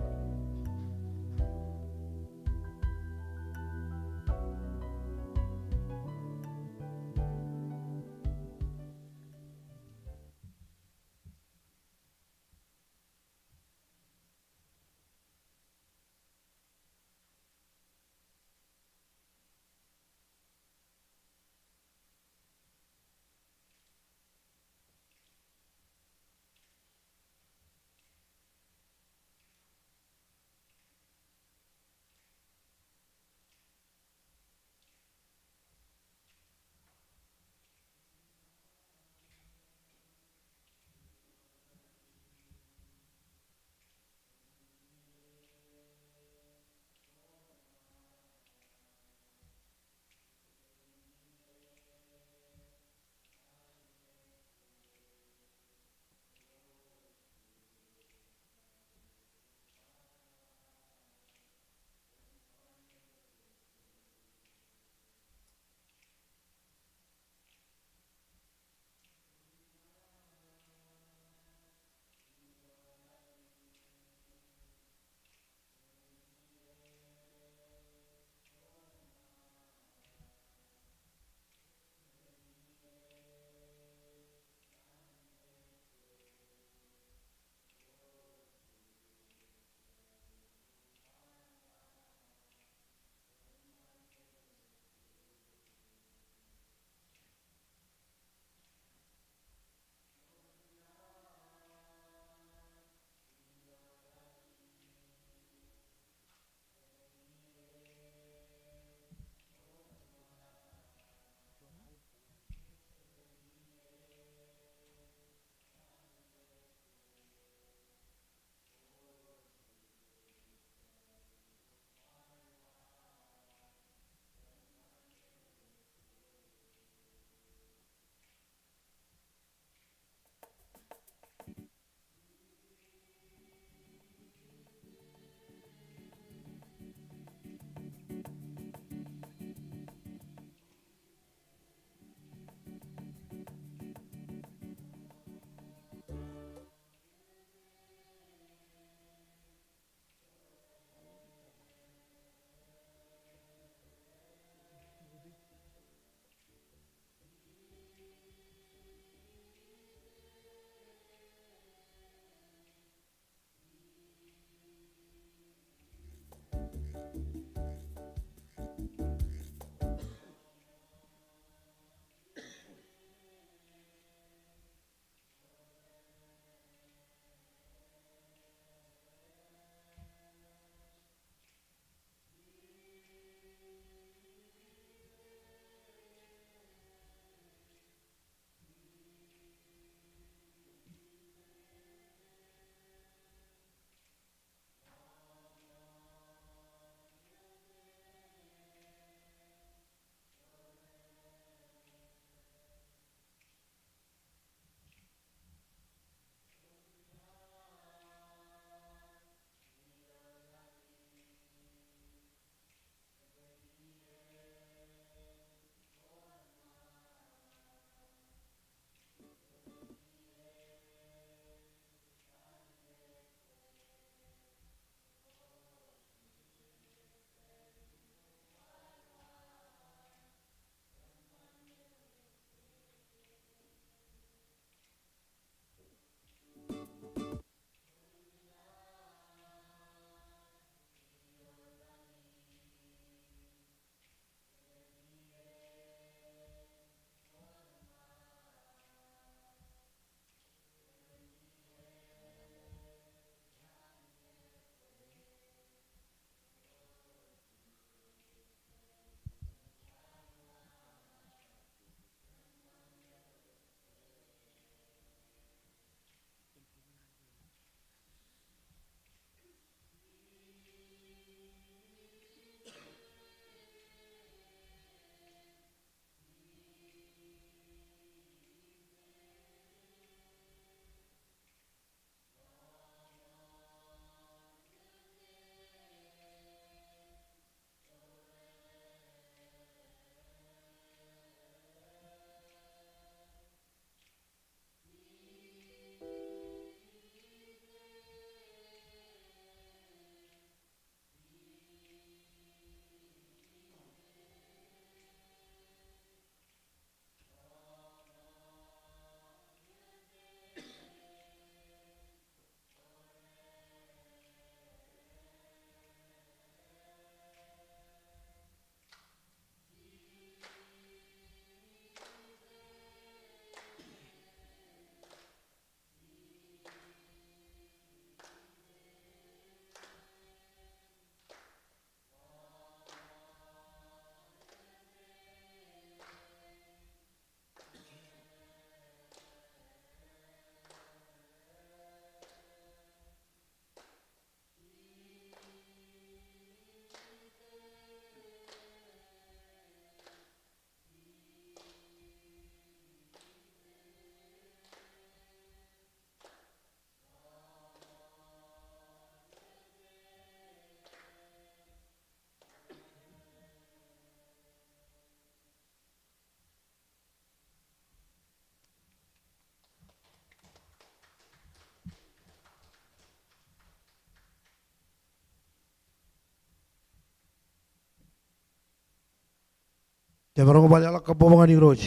Jemaroñ bar leḷọk kabbokbok ñan Irooj.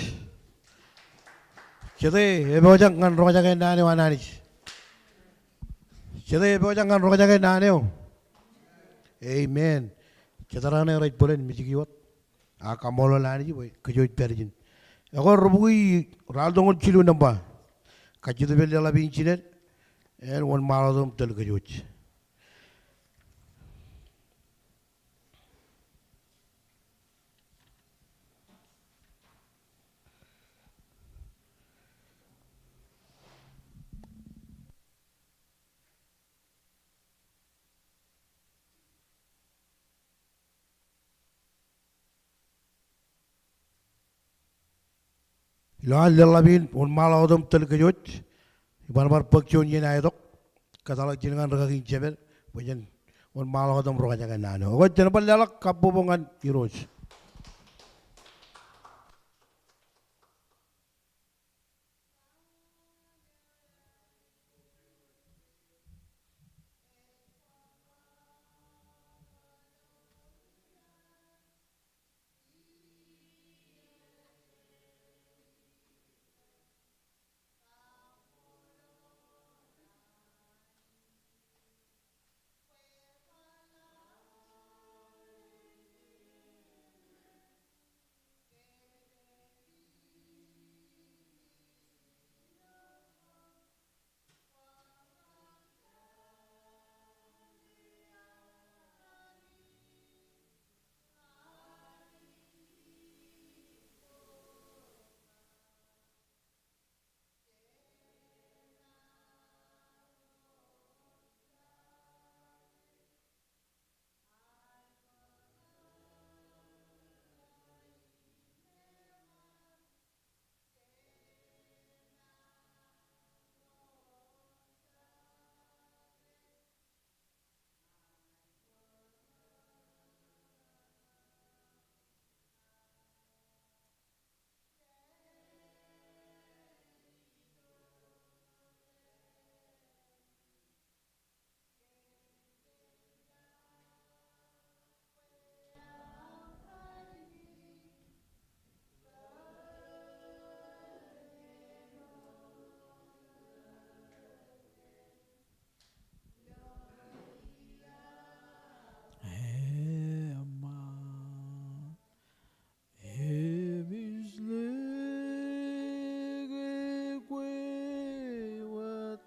Jete epojak ñan roñjake naan eo an Anij? Jete epojak ñan roñjake naan eo? Amen. Jete raṇe rej bōlen mejiki wōt. Ak kaṃṃoolol Anij bwe kōj wōj pād ijin. Ekwe ri bukwi ralitōñoul jilu nōṃba. Kajjitōk ippān leḷḷap in jined, en wōnṃaanḷọk wōt im tōl kōj wōj. Ilo an leḷḷap in, wōnṃaanḷọk wōt im tōl kōj wōj. Iban bar bōk juon iien aetok. Kōtḷọk ijin ñan rikaki in jemed bwe jen wōnṃaanḷọk wōt im roñjake naan eo. Ekwe jen bar leḷọk kabbokbok ñan Irooj. Eṃṃan. Im ij lōke kwe wōt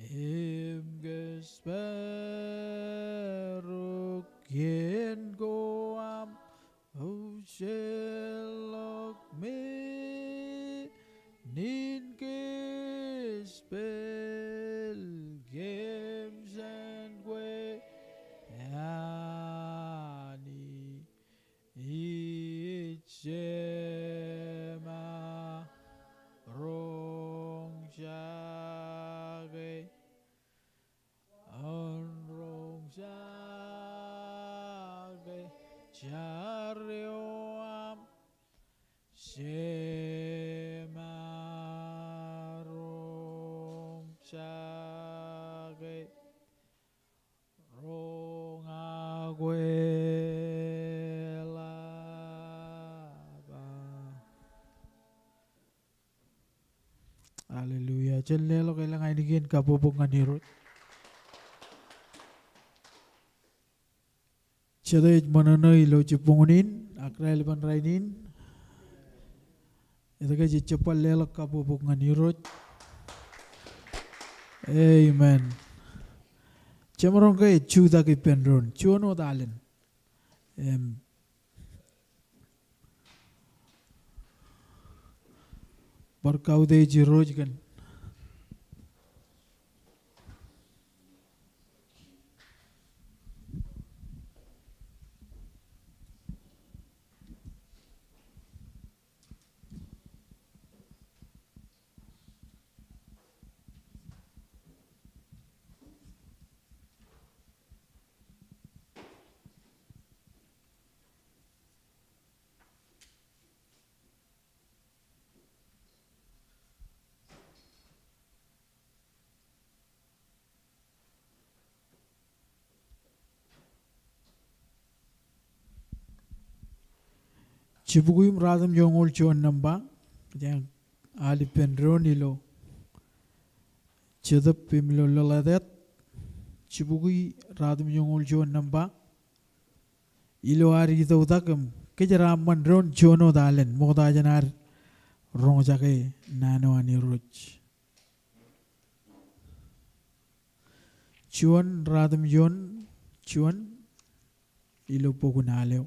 im kōjparok iien ko aṃ wōjḷọk men in kōjpel kōm jān kwe Anij. Ij jemaroñjake, roñjake jar eo aṃ, jemaroñjake. Roñ ak kwe ḷap. Hallelujah. Jen leḷọk elōñ ainikien kabbokbok ñan Irooj. Jete ej ṃōṇōṇō ilo jibboñōn in ak raelepen rainin? Etke jej jab bar leḷọk kabbokbok ñan Irooj? Amen. Jemaroñ ke jutak ippān doon, juon wōt alen. Im bar kautiej Irooj kōn Jibukwi im ratimjuonñoul juon nōṃba, kōjeañ al ippān doon ilo Jetōb im ilo Lōḷātāt. Jibukwi ratimjuonñoul juon nōṃba. Ilo ad itoktak im kōjeraaṃṃan doon juon wōt alen ṃokta jān ad roñjake naan eo an Irooj. Juon ratimjuon juon ilo bok in al eo.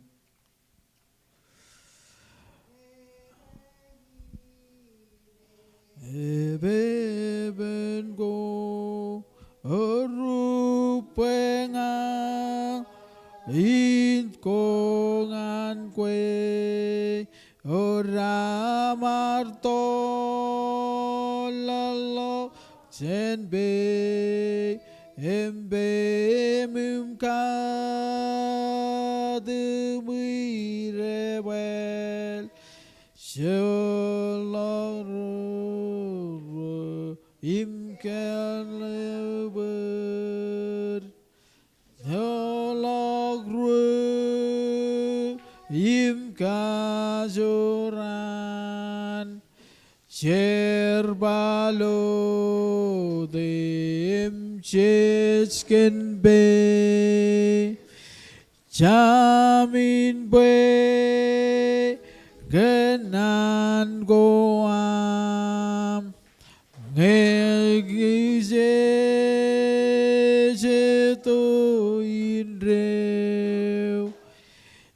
Epepen ko orubwe ña in ko ñan kwe, eo raar tōllọk jān peiṃ, im peiṃ im kataṃ irebāl. Joḷọk ruo im kōḷḷe bōd. Joḷọk ruo im kajoor an. Jerbal ote im jej kōn peiṃ. Jamin bwe kōn naan ko aṃ. Ñe kōj ej ito indeeo,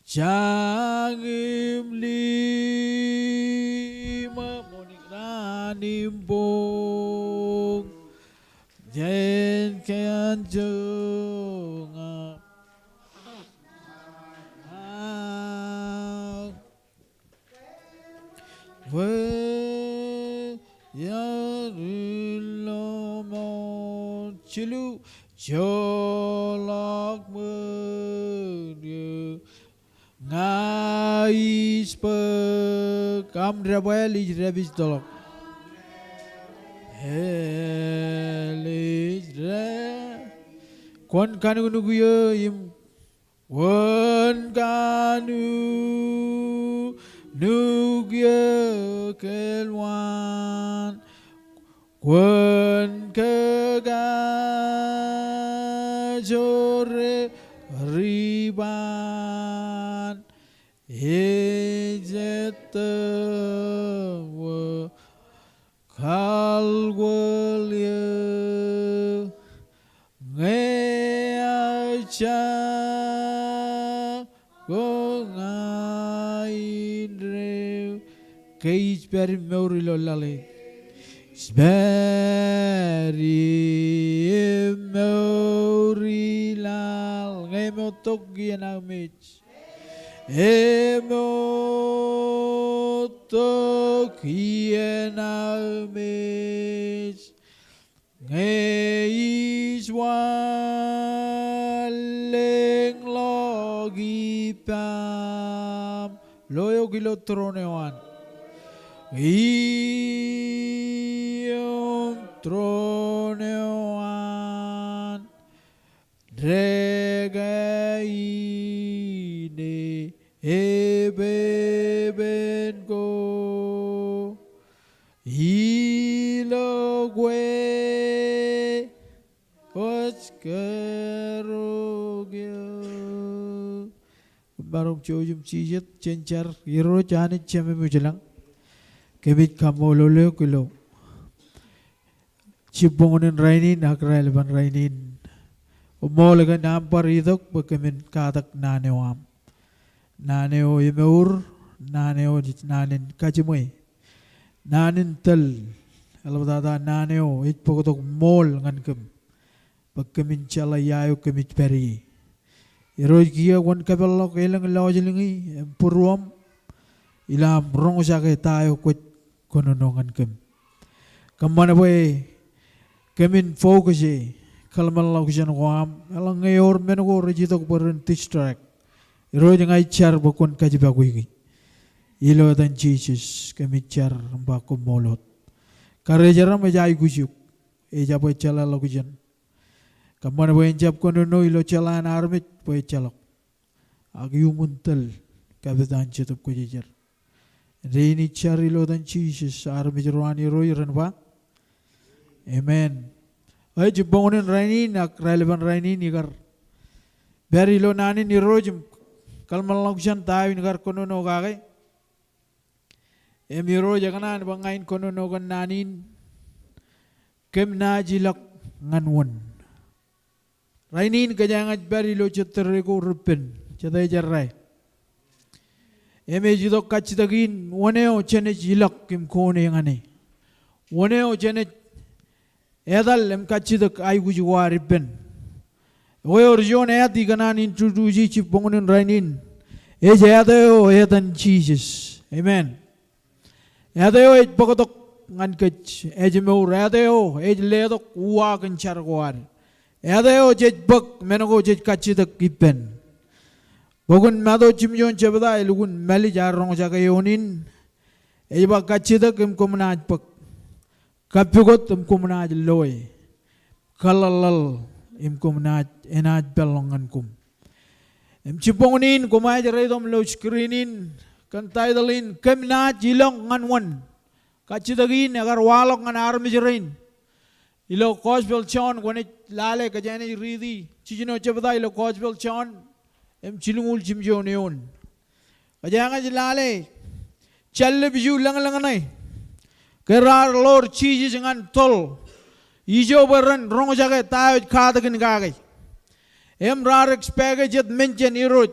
jañin im liṃa, ṃōṇōṇō im boñ jān kōn joñak. Bwe iar ilọmọọr. Jilu. Joḷọk ṃōn eō ña ij bōk. Aṃ debwāāl ij dāpij tōḷọk. Āl ij dāpij. Kwōn kanuknuk eō im Kwōn kanuknuk eō kōlwaan. Kwōn kakajoor e riban. Ejjettō wōt kaḷkwōl eō ñe ejja ko ña indeeo. Ke ij pād im mour ilo laḷ e. Ij pād im mour ilo laḷ. Ñe ṃōttok iien aō mej. Eṃōttok iien aō mej. Ñe ij wanlōñḷọk ippaṃ. Lo eok ilo tūroon eo an. Im tūroon eo an. Dekā ine epepen ko ilo kwe kwōj kerok eō. Maroñ jouj im jijet jān jar. Irooj Anij Jemem ilañ, kōmij kaṃṃoolol eok ilo jibboñōn in rainin ak raelepen rainin. Ṃool kōn aṃ bar itok bwe kōmin katak naan eo aṃ. Naan eo emour, naan eo naan in kajiṃwe, naan in tōl, eḷaptata naan eo ej bōktok ṃool ñan kōm bwe kōmin jeḷā ia eo kōmij pād ie. Irooj kiiō kwōn kōpeḷḷọk elōñ lọjilñi im būruōṃ ilo aṃ roñjake ta eo kwōj kōnono ñan kōm. Kōṃṃan bwe kōmin focus e kōḷmānḷọkjeṇ ko aṃ, eḷaññe ewōr men ko rej itok bwe ren distract. Irooj ña ij jar bwe kwōn kajjipakweiki. Ilo etan Jisōs kōmij jar im ba koṃṃool wōt. Karijer aṃ ej aikuj eok. Ejabwe jeḷāḷọkjeṇ. Kōṃṃan bwe en jab kōnono ilo jeḷā an armej bwe ejjeḷọk. Ak iuṃwin tōl kapitan Jetōb Kwōjarjar. Dein ij jar ilo etan Jisōs, armej ro an Irooj ren ba amen. Ej jibboñōn in rainin ak raelepen rainin ikar pād ilo naan in Irooj im kōḷmānḷọkjeṇ ta eo in kar kōnono kake. Im Irooj ekōṇaan bwe ña in kōnono kōn naan in, kōm naaj ilọk ñan wōn. Rainin kōjeañ ej pād ilo jet tōre ko reppen, jet eo jerā. Im ej itok kajjitōk in, wōn eo jenaaj ilọk im kone ñan e? Wōn eo jenaaj etal im kajjitōk aikuj ko ad ippān? Ekwe ewōr juon āt ikōṇaan introduce jibboñōn in rainin. Ej āt eo etan Jisōs. Amen. Āt eo ej bōktok ñan kōj, ājmour. Āt eo ej letok uwaak in jar ko ad. Āt eo jej bōk, men ko jej kajjitōk ippān. Bok in Matu jimjuon jebta, elukkuun mālij ak roñjake eoon in. Ej ba kajjitōk im koṃ naaj bōk. Kappukot im koṃ naaj loe. Kaḷḷaḷḷaḷ im koṃ naaj, enaaj peḷḷọk ñan koṃ. Im jibboñōn in koṃij reitok ilo screen in kōn title in, kōm naaj ilọk ñan wōn. Kajjitōk in ekar waḷọk ñan armej rein. Ilo Gospel John, kwōnaaj lale kōjeañ naaj riiti jijino jebta ilo Gospel John, im jilñuul jimjuon eoon. Kōjeañ naaj lale jallib iju lōñlōñṇe ke raar ḷoor Jisōs ñan toḷ ijo bwe ren roñjake ta eo ej katakin kake. Im raar expect e jet menjen Irooj.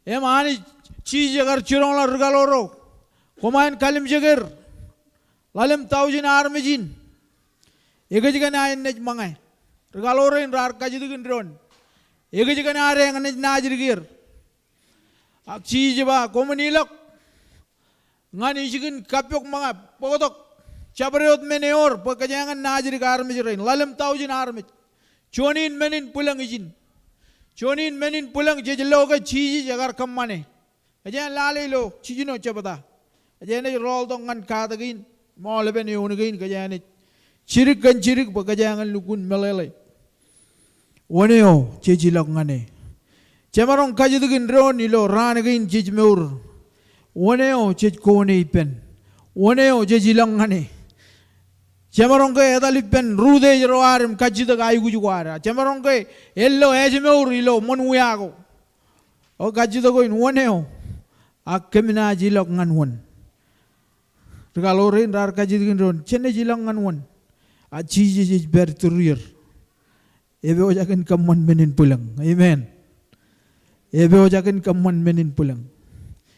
Im Anij Jisōs ekar jiroñḷọk ri kaḷoor ro, koṃwin kalimjek er. Ḷalem taujin armej in. Ekōjkan aer naaj ṃōñā? Ri kaḷoor in raar kajjitōk in doon. Ekōjkan aer eñṇe naaj naajdik er? Ak Jisōs ej ba, koṃwin ilọk ñan ijin kappok ṃōñā, bōktok. Jabdewōt men ewōr bwe kōjeañ naajdik armej rein. Ḷalem taujin armej. Juon in men in bwilōñ ijin. Juon in men in bwilōñ jej lo ke Jisōs ekar kōṃṃane. Kōjeañ lale ilo jijino jebta. Kōjeañ naaj rọọltok ñan katak in im aolepen eoon kein, kōjeañ naaj jidik kōn jidik bwe kōjeañ lukkuun meḷeḷe. Wōn eo jej ilọk ñan e? Jemaroñ kajjitōk in doon ilo raan kein jej mour. Wōn eo jej kone ippān? Wōn eo jej ilọk ñan e? Jemaroñ ke etal ippān rūtiej ro ad im kajjitōk aikuj ko ad? Jemaroñ ke ilo ājmour ilo ṃōn wia ko? O kajjitōk ko in, wōn eo? Ak kōm naaj ilọk ñan wōn. Ri kaḷoor in raar kajjitōk in doon, jenaaj ilọk ñan wōn? A Jisōs ej pād tūrier. Epojak in kōṃṃan men in bwilōñ. Amen. Epojak in kōṃṃan men in bwilōñ.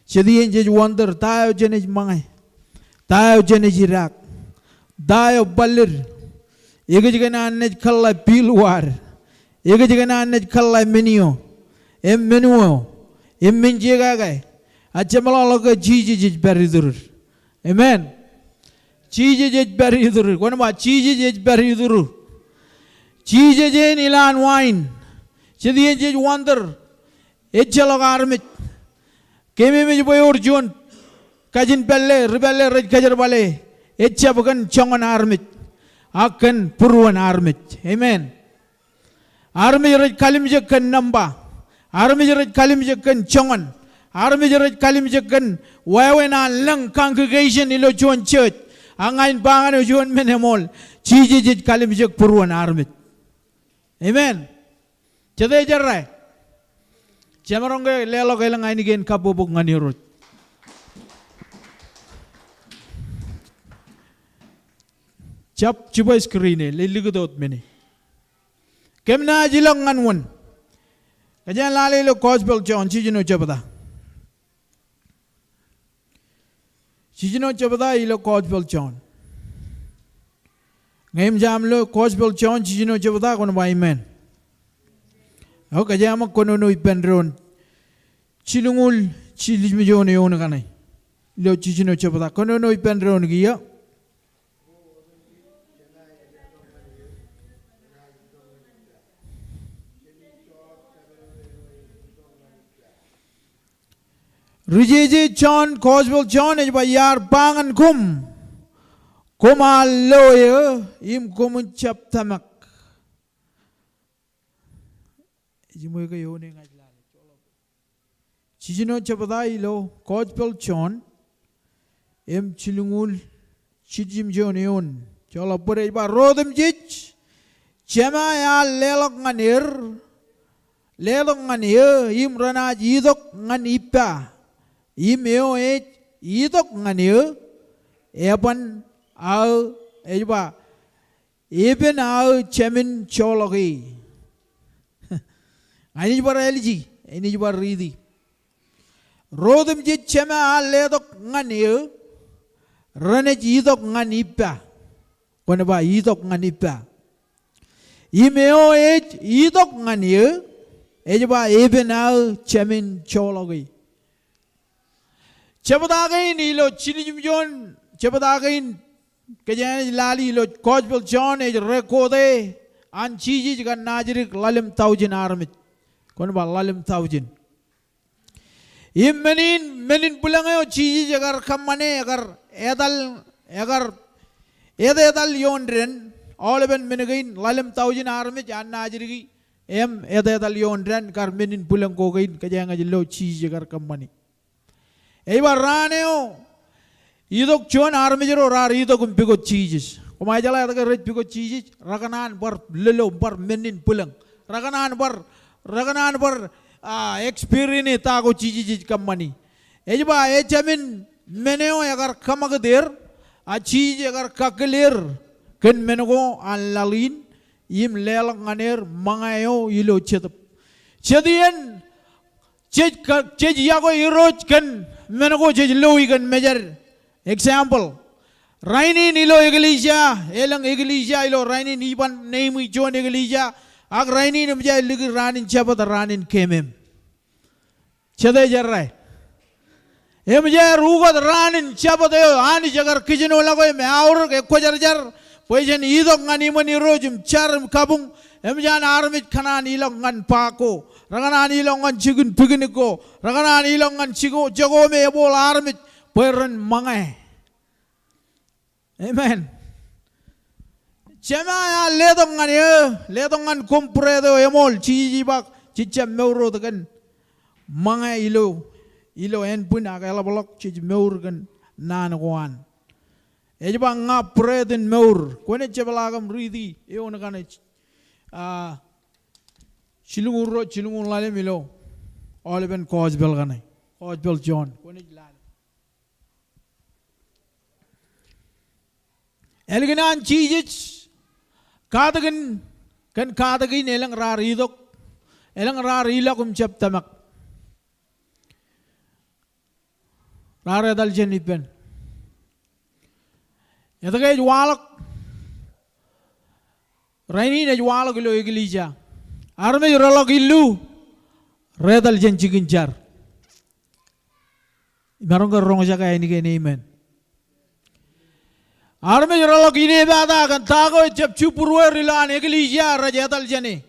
Jet iien jej wonder, ta eo jenaaj ṃōñā? Ta eo jenaaj idaak? Ta eo ballid? Ekōjkan an naaj kōḷḷā bill ko ad? Ekōjkan an naaj kōḷḷā men eo? Im men eo? Im men jekake? A jeṃḷọkḷọk ke Jisōs ej pād iturir? Amen. Jisōs ej pād iturir. Kwōn ba, Jisōs ej pād iturir. Jisōs en ilowaan wa in. Jet iien jej wonder, ejjeḷọk armej. Keememej bwe ewōr juon kajin pālle, ri pālle rej kōjerbale. Ejjab kōn joñan armej ak kōn būruon armej. Amen. Armej rej kalimjek kōn nōṃba. Armej rej kalimjek kōn joñan. Armej rej kalimjek kōn wāween an lōñ congregation ilo juon church. Ak ña in ba ñan eok juon men eṃool. Jisōs ej kalimjek būruon armej. Amen. Jete jerā? Jemaroñ ke leḷọk elōñ ainikien kabbokbok ñan Irooj? Jab jibwe screen e, le likūt wōt men e. Kōm naaj ilọk ñan wōn? Kōjeañ lale ilo Gospel John, jijino jebta. Jijino jebta ilo Gospel John. Ñe eṃōj aṃ lo Gospel John, jijino jebta, kwōn ba amen. O, kōjeañ ṃōk kōnono ippān doon. Jilñuul jiljilimjuon eoon kaṇe. Ilo jijino jebta. Kōnono ippān doon kiiō. Ri jeje John, Gospel John ej ba, iar ba ñan koṃ, koṃ ar lo eō im koṃwin jab tōmak. Ej ṃool ke eoon e ña ij lale. Jijino jebta ilo Gospel John, im jilñuul jiljimjuon eoon. Joḷọk bōd ej ba, ro otemjej, Jema ear leḷọk ñan er, letok ñan eō, im renaaj itok ñan ippa. Im eo ej itok ñan eō, eban aō, ej ba, epen aō jāmin joḷọk e. Ña inaaj bar āliji, inaaj bar riiti. Ro otemjej, Jema ear letok ñan eō, renaaj itok ñan ippa. Kwōn ba itok ñan ippa. Im eo ej itok ñan eō, ej ba epen aō jāmin joḷọk e. Jebta kein ilo jiljimjuon, jebta kein kōjeañ ej lale ilo Gospel John ej record e an Jisōs kar naajdik ḷalem tọujin armej. Kwōn ba ḷalem tọujin. Im men in, men in bwilōñ eo Jisōs ekar kōṃṃane, ekar etal, ekar etetal ioon dān, aolepen men kein ḷalem tọujin armej an naajdik e, im etetal ioon dān kar men in bwilōñ ko kein kōjeañ ej lo Jisōs ekar kōṃṃane. Ej ba raan eo itok juon armej ro raar itok im pukot Jisōs. Koṃ jeḷā etke rej pukot Jisōs? Rekōṇaan bar lōḷḷō, bar men in bwilōñ. Rekōṇaan bar, rekōṇaan bar, ah, experience ta ko Jisōs ej kōṃṃani. Ej ba e jāmin men eo ekar kōṃakūt er, a Jisōs ekar kakkōl er kōn men ko an laḷ in, im leḷọk ñan er ṃōñā eo ilo jetōb. Jet iien jej ka, jej yokwe Irooj kōn men ko jej loi kōn mejād. Example, rainin ilo eklejia, elōñ eklejia ilo rainin, iban name e juon eklejia, ak rainin eṃōj aer likūt raan in Jabōt, raan in keemem. Jete jerā? Eṃōj aer ukōt raan in Jabōt eo Anij ekar kijnoḷọk e im eaorōk, ekwōjarjar bwe jen itok ñan iṃōn Irooj im jar im kabuñ. Eṃōj an armej kōṇaan ilọk ñan park ko. Rekōṇaan ilọk ñan jikin picnic ko. Rekōṇaan ilọk ñan jiko, jeko me eboḷ armej bwe ren ṃōñā. Amen. Jema ear letok ñan eō, letok ñan koṃ būreet eo eṃool, Jisōs ej ba, jej jab mour wōt kōn ṃōñā ilo, ilo ānbwin ak eḷapḷọk, jej mour kōn naan ko an. Ej ba ña būreet in mour. Kwōnaaj jepḷaak im riiti eoon kaṇe, ah, jilñuul ruo, jilñuul ḷalem ilo aolepen gospel kaṇe. Gospel John. Kwōnaaj lale. Ālikin an Jisōs katakin, kōn katakin elōñ raar itok, elōñ raar ilọk im jab tōmak. Raar etal jān ippān. Etke ej waḷọk? Rainin ej waḷọk ilo eklejia. Armej reḷọk illu, reetal jān jikin jar. Imaroñ ke roñjake ainikien amen. Armej reḷọk inepata kōn ta ko ejjab jibūrueir ilowaan eklejia rej etal jāne.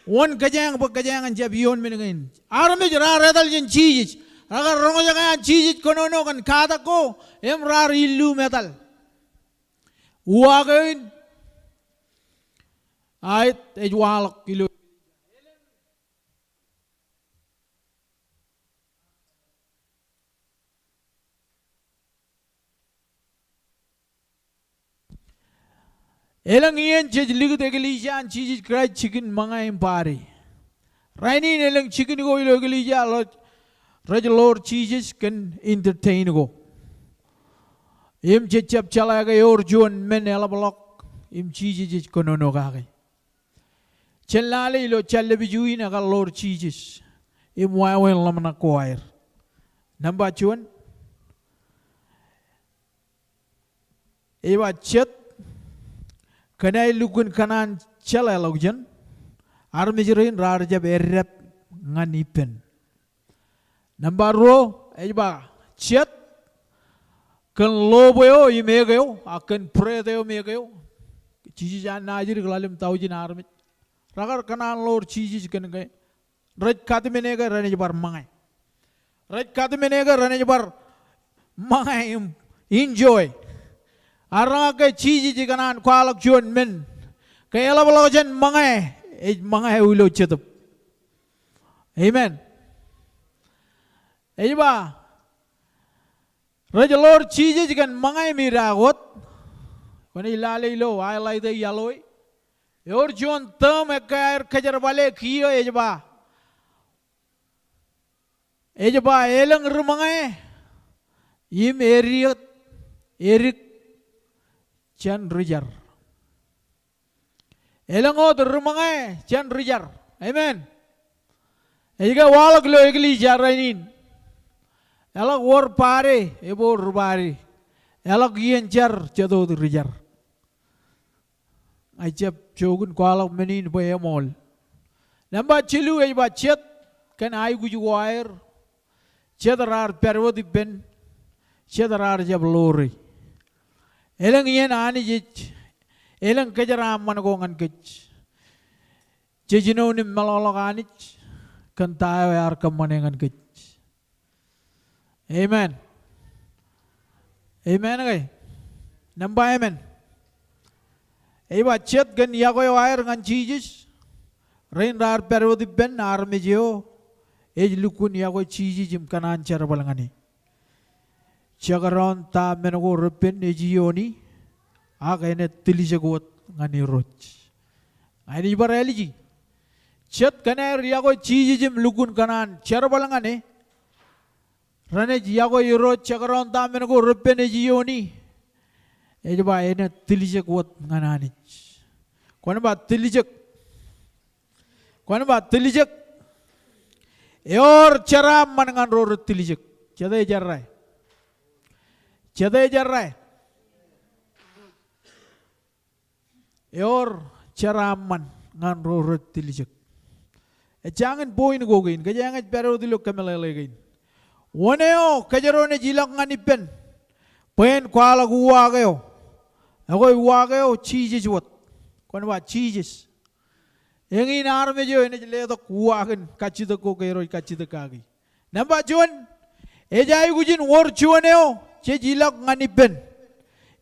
Wōn kōjeañ bwe kōjeañ en jab ioon men kein? Armej raar etal jān Jisōs. Rekar roñjake an Jisōs kōnono kōn katak ko, im raar illu im etal. Uwaak eo in, aet, ej waḷọk ilo. Elōñ iien jej likūt eklejia an Jisōs Kraist jikin ṃōñā im party. Rainin elōñ jikin ko ilo eklejia rej, rej ḷoor Jisōs kōn entertain ko. Im jej jab jeḷā ke ewōr juon men eḷapḷọk im Jisōs ej kōnono kake. Jen lale ilo jān lepiju in ekar ḷoor Jisōs im wāween ḷōmṇak ko aer. Nōṃba juon, ej ba jet, kōn aer lukkuun kōṇaan jeḷāḷọkjeṇ, armej rein raar jab eddep ñan ippān. Nōṃba ruo, ej ba jet, kōn lob eo im ek eo, ak kōn būreet eo im ek eo. Jisōs an naajdik ḷalem tọujin armej. Rekar kōṇaan ḷoor Jisōs kōn ke rej katamen ke renaaj bar ṃōñā. Rej katamen ke renaaj bar ṃōñā im enjoy. Ak raṇ ke Jisōs ej kōṇaan kwaḷọk juon men, ke eḷapḷọk jān ṃōñā, ej ṃōñā eo ilo jetōb. Amen. Ej ba, Rej ḷoor Jisōs kōn ṃōñā im idaak wōt. Kwōnaaj lale ilo highlight e yellow e. Ewōr juon term ekkā aer kōjerbale kiiō ej ba, ej ba elōñ ri ṃōñā im edik, edik jān ri jar. Elōñ wōt ri ṃōñā jān ri jar. Amen. Ej ke waḷọk ilo eklejia rainin. Eḷak wōr pāde, ebooḷ ri pāde. Eḷak iien jar, jet wōt ri jar. Ña ij jab jook in kwaḷọk men in bwe eṃool. Nōṃba jilu ej ba jet kōn aikuj ko aer, jet raar pād wōt ippān, jet raar jab ḷoore. Elōñ iien Anij ej, elōñ kōjeraaṃṃan ko ñan kōj. Jej jino im meḷọkḷọk Anij kōn ta eo ear kōṃṃane ñan kōj. Amen. Amen ke? Nōṃba emān. Ej ba jet kōn iọkwe eo aer ñan Jisōs. Rein raar pād wōt ippān armej eo ej lukkuun iọkwe Jisōs im kōṇaan jerbal ñan e. Jekdọọn ta men ko repen ej iooni, ak enaaj tiljek wōt ñan Irooj. Ña inaaj bar āliji. Jet kōn aer iọkwe Jisōs im lukkuun kōṇaan jerbal ñan e, renaaj iọkwe Irooj jekdọọn ta men ko repen ej iooni. Ej ba enaaj tiljek wōt ñan Anij. Kwōn ba tiljek. Kwōn ba tiljek. Ewōr jeraaṃṃan ñan ro rej tiljek. Jete ej errā? Jete ej errā? Ewōr jeraaṃṃan ñan ro rej tiljek. Ejjañin point ko kein, kōjeañ ej pād wōt ilo kōmeḷeḷe kein. Wōn eo kōjro naaj ilọk ñan ippān bwe en kwaḷọk uwaak eo? Ekwe uwaak eo Jisōs wōt. Kwōn ba Jisōs. Eñin armej eo enaaj letok uwaak in kajjitōk ko ke rej kajjitōk kaki. Nōṃba juon, ej aikuj in wōr juon eo jej ilọk ñan ippān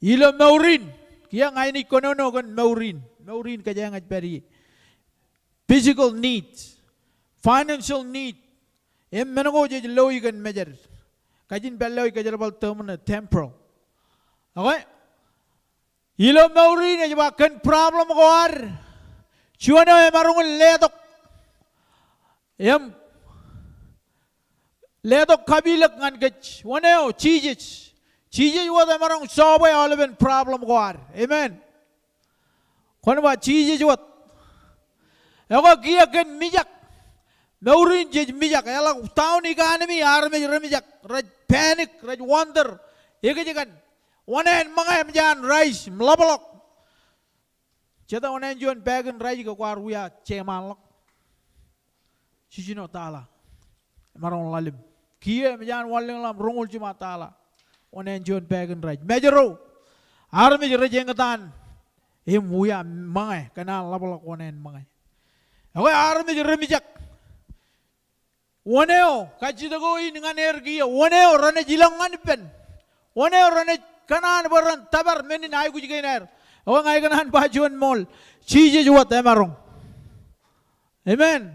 ilo mour in. Kiiō ña inaaj kōnono kōn mour in. Mour in kōjeañ ej pād ie. Physical need, financial need, im men ko jej loi kōn mejād. Kajin pād ḷọk ij kōjerbal term ṇe temporal. Okay? Ilo mour in ej ba kōn problem ko ad, juon eo emaroñ in letok im letok kapilōk ñan kōj. Wōn eo? Jisōs. Jisōs wōt emaroñ solve aolepen problem ko ad. Amen. Kwōn ba Jisōs wōt. Ekwe kiiō kōn mijak. Mour in jej mijak. Eḷak down economy, armej remijak. Rej panic, rej wonder. Ekōjkan. Oṇāān ṃōñā emōj an rice im ḷapḷọk. Jete oṇāān juon bag in rice ke kwaar wia jeṃaanḷọk? Jiljino tala. Emaroñ ḷalem. Kiiō emōj an wanlōñḷọk im roñoul jiṃa tala. Oṇāān juon bag in rice. Mājro, armej rej eñtaan im wia ṃōñā kōn an ḷapḷọk oṇāān ṃōñā. Ekwe armej remijak. Wōn eo kajjitōk eo in ñan er kiiō? Wōn eo renaaj ilọk ñan ippān? Wōn eo renaaj kōṇaan bwe ren tōpar men in aikuj kein aer? Ekwe ña ikōṇaan ba juon ṃool, Jisōs wōt emaroñ. Amen.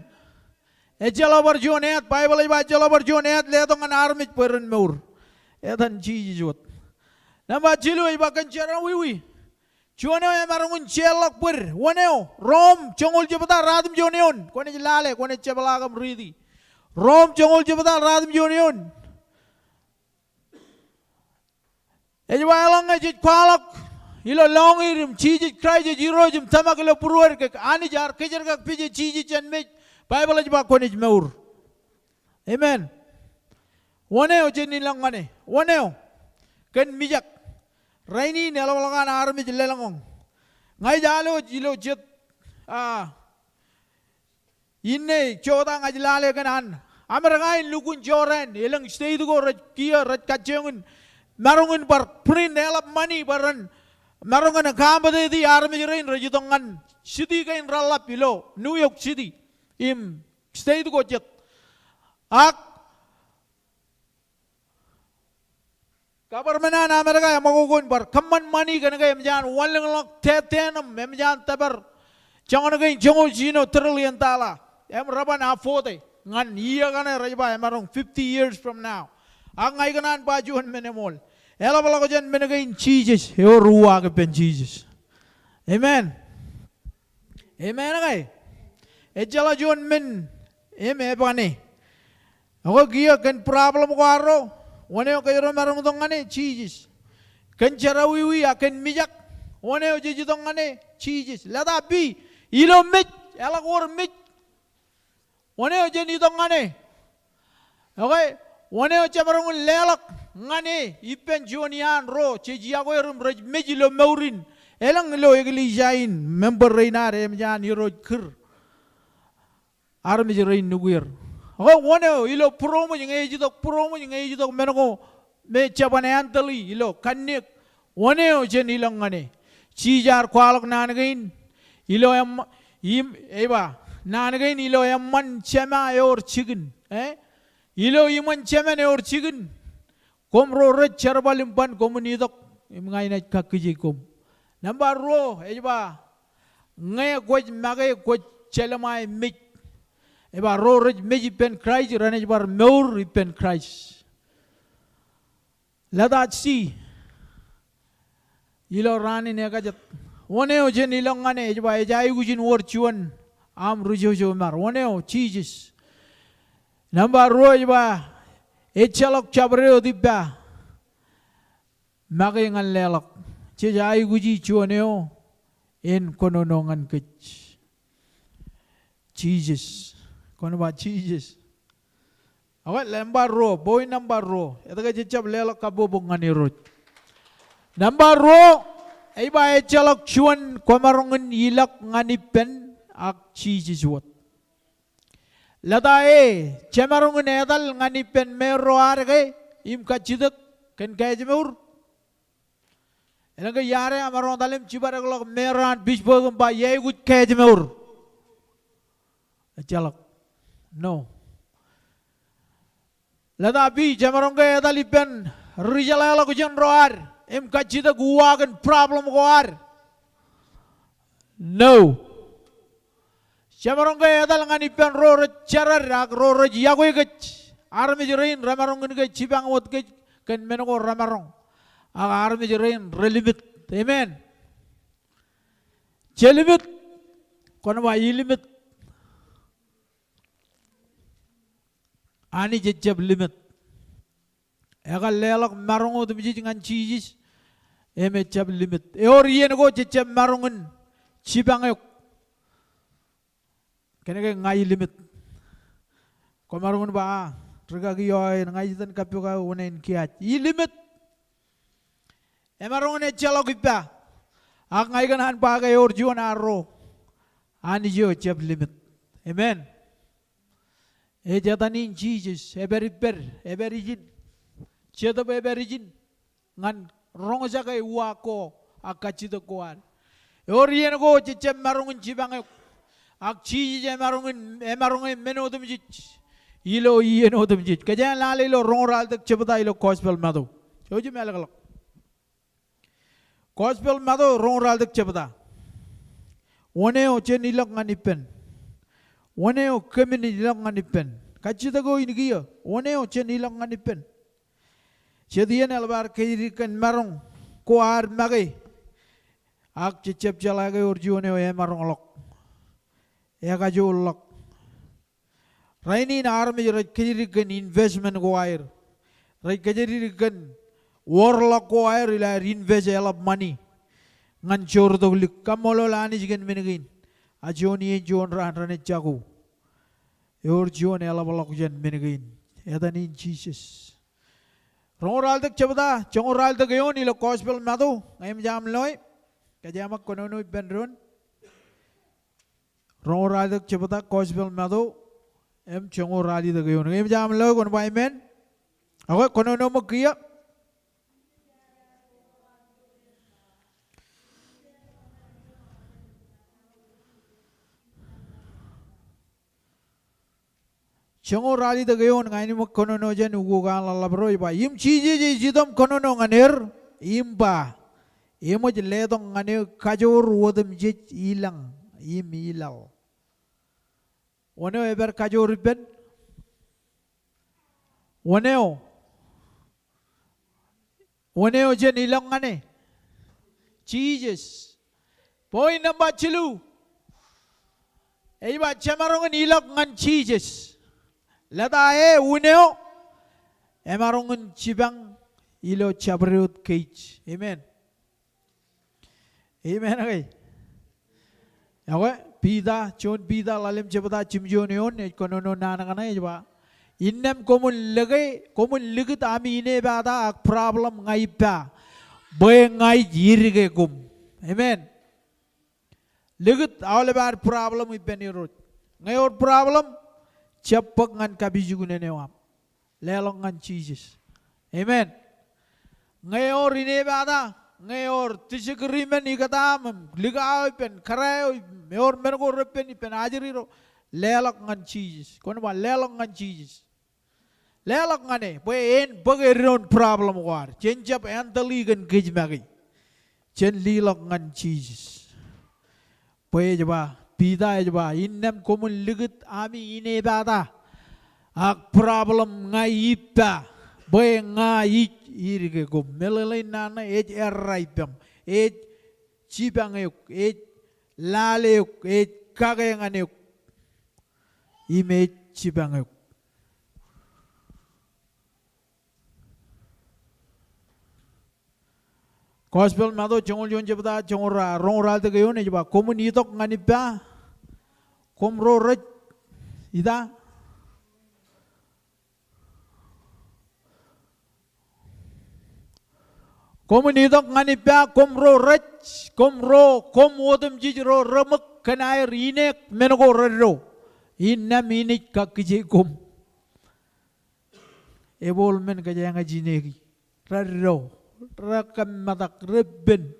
Ejjeḷọk bar juon āt, Baibōḷ ej ba ejjeḷọk bar juon āt letok ñan armej bwe ren mour. Etan Jisōs wōt. Nōṃba jilu ej ba kōn jerọwiwi. Juon eo emaroñ in jeorḷọk bōd. Wōn eo? Rom joñoul jebta ratimjuon eoon. Kwōnaaj lale, kwōnaaj jepḷaak im riiti. Rom joñoul jebta ratimjuon eoon. Ej ba eḷaññe jej kwaḷọk ilo lọñiid im Jisōs Kraist ej Irooj im Tōmak ilo būruod ke Anij ear kōjerkakpeje Jisōs jān mej, Baibōḷ ej ba kwōnaaj mour. Amen. Wōn eo jen ilọk ñan e? Wōn eo? Kōn mijak. Rainin eḷapḷọk an armej lōḷñọñ. Ña ij alwōj ilo jet, ah, inne jota ña ij lale kōn an Amerika in lukkuun jorrāān, elōñ state ko rej kiiō rej kajjioñ in maroñ in bar print eḷap ṃani bwe ren maroñ in accommodate armej rein rej itok ñan city kein reḷap ilo New York City im state ko jet. Ak government an Amerika eṃakoko in bar kōṃṃan ṃani kōn ke emōj an wanlōñḷọk tōtōnōṃ, emōj an tōpar joñan kein joñoul jiljino trillion tala. Im re ban afford e ñan iiō kaṇe rej ba emaroñ fifty years from now. Ak ña ikōṇaan ba juon men eṃool. Eḷapḷọk jān men kein Jisōs, ewōr uwaak ippān Jisōs. Amen. Amen ke? Ejjeḷọk juon men im eban e. Ekwe kiiō kōn problem ko arro, wōn eo kōjro maroñ itok ñan e? Jisōs. Kōn jerọwiwi ak kōn mijak, wōn eo jej itok ñan e? Jisōs. Leta B, ilo mej, eḷak wōr mej, wōn eo jen itok ñan e? Ekwe, wōn eo jemaroñ in leḷọk ñan e ippān juon iaan ro jej iọkwe er im rej mej ilo mour in, elōñ ilo eklejia in, member rein ad, eṃōj an irooj kūr armej rein nukwier. Ekwe, wōn eo ilo būroṃōj, ñe ej itok būroṃōj, ñe ej itok men ko me jeban handle ilo kanniōk, wōn eo jen ilọk ñan e? Jisōs ear kwaḷọk naan kein ilo eṃ-, im, ej ba, naan kein ilo eṃṃan Jema ewōr jikin. Eh? Ilo iṃōn Jemān ewōr jikin. Koṃ ro rej jerbal im ban koṃwin itok im ña inaaj kakkije koṃ. Nōṃba ruo, ej ba, ñe kwōj make kwōj jelṃae mej. Ej ba ro rej mej ippān Kraist renaaj bar mour ippān Kraist. Leta C, ilo raan in ekajet, wōn eo jen ilọk ñan e? Ej ba ej aikuj in wōr juon aṃ rijojomar. Wōn eo? Jisōs. Nōṃba ruo ej ba ejjeḷọk jabdewōt ippa make ñan leḷọk. Jej aikuji juon eo en kōnono ñan kōj. Jisōs. Kwōn ba Jisōs. Ekwe, nōṃba ruo, point nōṃba ruo. Etke jej jab leḷọk kabbokbok ñan Irooj? Nōṃba ruo, ej ba ejjeḷọk juon kwōmaroñ in ilọk ñan ippān ak Jisōs wōt. Leta A, jemaroñ in etal ñan ippān men ro ad ke im kajjitōk kōn kaājmour? Elōñ ke iar e, emaroñ etal im jibadekḷọk men ro an pitch bōk im ba, iaikuj kaājmour. Ejjeḷọk. No. Leta B, jemaroñ ke etal ippān ri jeḷāḷọkjeṇ ro ad im kajjitōk uwaak in problem ko ad? No. Jemaroñ ke etal ñan ippān ro rej jered ak ro rej iọkwe kōj, armej rein remaroñ in ke jipañ wōt kōj kōn men ko remaroñ, ak armej rein relimit. Amen. Jelimit. Kwōn ba ilimit. Anij ejjab limit. Ekar leḷọk maroñ otemjej ñan Jisōs im ejjab limit. Ewōr iien ko jejjab maroñ in jipañ eok kōnke ña ilimit. Kwōmaroñ in ba, a, rikaki eo aō en, ña ij itōn kappok aō, wōn en kiaaj? Ilimit. Emaroñ in ejjeḷọk ippa. Ak ña ikōṇaan ba ke ewōr juon arro Anij eo ejjab limit. Amen. Ej etan in Jisōs, epād ippād, epād ijin. Jetōb epād ijin ñan roñjake uwaak ko ak kajjitōk ko ad. Ewōr iien ko jejjab maroñ in jipañ eok. Ak Jisōs emaroñ in, emaroñ e men otemjej ilo iien otemjej. Kōjeañ lale ilo roñoul ralitōk jebta ilo Gospel Matu. Jouj im ālōkḷọk. Gospel Matu roñoul ralitōk jebta. Wōn eo jen ilọk ñan ippān? Wōn eo kōmin ilọk ñan ippān? Kajjitōk eo in kiiō, wōn eo jen ilọk ñan ippān? Jet iien eḷap ad kōjatdikdik kōn maroñ ko ad make, ak jejjab jeḷā ke ewōr juon eo emaroñḷọk, ekajoorḷọk. Rainin armej rej kōjatdikdik kōn investment ko aer. Rej kōjatdikdik kōn wōrḷọk ko aer ilo aer invest eḷap ṃani ñan joortoklik. Kaṃṃoolol Anij kōn men kein. A juon iien juon raan renaaj jako. Ewōr juon eḷapḷọk jān men kein. Etan in Jisōs. Roñoul ralitōk jebta, joñoul ralitōk eoon ilo Gospel Matu, ñe eṃōj aṃ loe. Kōjeañ ṃōk kōnono ippān doon. Roñoul ralitōk jebta Gospel Matu, im joñoul ralitōk eoon. Ñe eṃōj aṃ loe kwōn ba amen. Ak kōnono ṃōk kiiō. Joñoul ralitōk eoon, ña in ṃōk kōnono jān ukok an ḷōḷḷap ro, ej ba, im Jisōs ej itok im kōnono ñan er im ba, eṃōj letok ñan eok kajoor otemjej ilañ im ilaḷ. Wōn eo epād kajoor ippān? Wōn eo? Wōn eo jen ilọk ñan e? Jisōs. Point number jilu. Ej ba jemaroñ in ilọk ñan Jisōs. Leta e wōn eo emaroñ in jipañ ilo jabdewōt kōj. Amen. Amen ke? Ekwe, Piter, juon Piter ḷalem jebta jimjuon eoon, ej kōnono naan kaṇe ej ba, innām koṃwin lōke, koṃwin likūt ami inepata ak problem ña ippa, bwe ña ij irke koṃ. Amen. Likūt aolep ad problem ippān Irooj. Ñe ewōr problem, jab bōk ñan kapijuknen eo aṃ. Leḷọk ñan Jisōs. Amen. Ñe ewōr inepata, ñe ewōr disagreement ikōtaṃ im likao ippān kōrā eo im ewōr men ko repen ippān ajri ro, leḷọk ñan Jisōs. Kwōn ba leḷọk ñan Jisōs. Leḷọk ñan e, bwe en bōk eddoin problem ko ad. Jen jab handle e kōn kōj make. Jen leḷọk ñan Jisōs. Bwe ej ba, Piter ej ba, innām koṃwin likūt ami inepata ak problem ña ippa, bwe ña ij irke koṃ. Meḷeḷein naan ṇe ej errā ippaṃ, ej jipañ eok, ej lale eok, ej kake ñan eok, im ej jipañ eok. Gospel Matu joñoul juon jebta joñoul ra-, roñoul ralitōk eoon ej ba, koṃwin itok ñan ippa, koṃ ro rej ita? Koṃwin itok ñan ippa, koṃ ro rej, koṃ ro, koṃ otemjej ro reṃōk kōn aer ineek men ko reddo. Innām in ij kakkije koṃ. Ebooḷ men kōjeañ ej ineeki. Reddo, rekōmmetak, repen.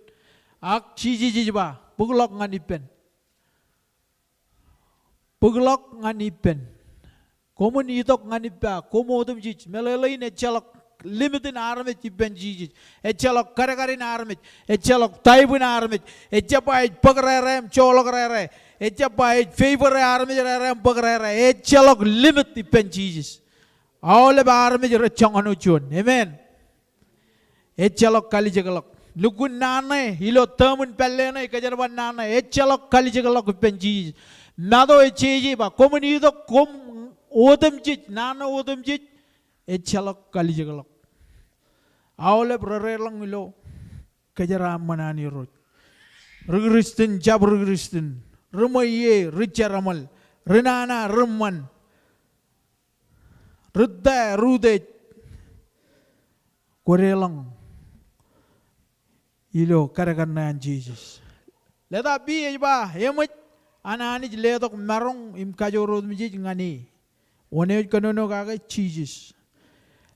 Ak Jisōs ej ba, bōkḷọk ñan ippān. Bōkḷọk ñan ippān. Koṃwin itok ñan ippa, koṃ otemjej. Meḷeḷein ejjeḷọk limit in armej ippān Jisōs. Ejjeḷọk kadkad in armej. Ejjeḷọk type in armej. Ejjab ba ej bōk rere im joḷọk rere. Ejjab ba ej favor e armej rere im bōk rere. Ejjeḷọk limit ippān Jisōs. Aolep armej rej joñan wōt juon. Amen. Ejjeḷọk kalijekḷọk. Lukkuun naan ṇe, ilo term in pālle ṇe, kōjerbal naan ṇe, ejjeḷọk kalijekḷọk ippān Jisōs. Matu ej jeje ba, koṃwin itok koṃ otemjej, naan ṇe otemjej, ejjeḷọk kalijekḷọk. Aolep rej deḷọñ ilo kōjeraaṃṃan an Irooj. Ri-Kristian, jab ri-Kristian. Ri ṃweiie, ri jereṃōl. Ri nana, ri ṃṃan. Ri ta, ri utiej. Kwō deḷọñ ilo kadkad ṇe an Jisōs. Leta B ej ba, eṃōj an Anij letok maroñ im kajoor otemjej ñan e. Wōn eo ej kōnono kake? Jisōs.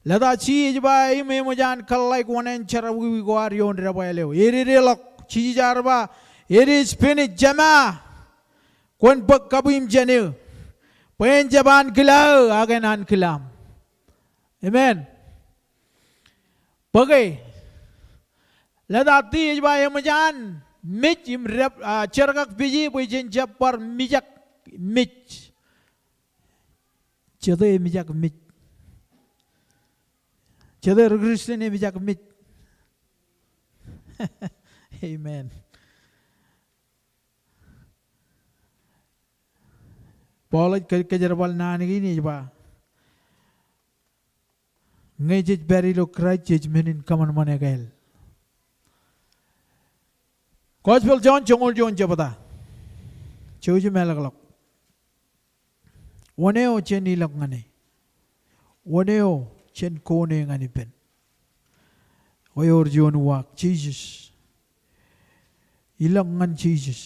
Leta C ej ba, im eṃōj an kōḷḷāik oṇāān jerọwiwi ko ad ioon debwāāl eo. Ededeḷọk, Jisōs ear ba, it is finished, jema. Kwōn bōk kabwiim jān eō. Bwe en jab ankilaaō, ak en ankilaaṃ. Amen. Bōke. Leta D ej ba eṃōj an mej im dep, ah, jerkakpeje bwe jen jab bar mijak mej. Jete emijak mej? Jete ri-Kristian emijak mej? Amen. Paul ej kō-, kōjerbal naan kein ej ba, ñe jej pād ilo Kraist jej men in kōṃanṃan ekāāl. Gospel John joñoul juon jebta. Jouj im ālōkḷọk. Wōn eo jen ilọk ñan e? Wōn eo jen kone ñan ippān? Ewōr juon uwaak, Jisōs. Ilọk ñan Jisōs.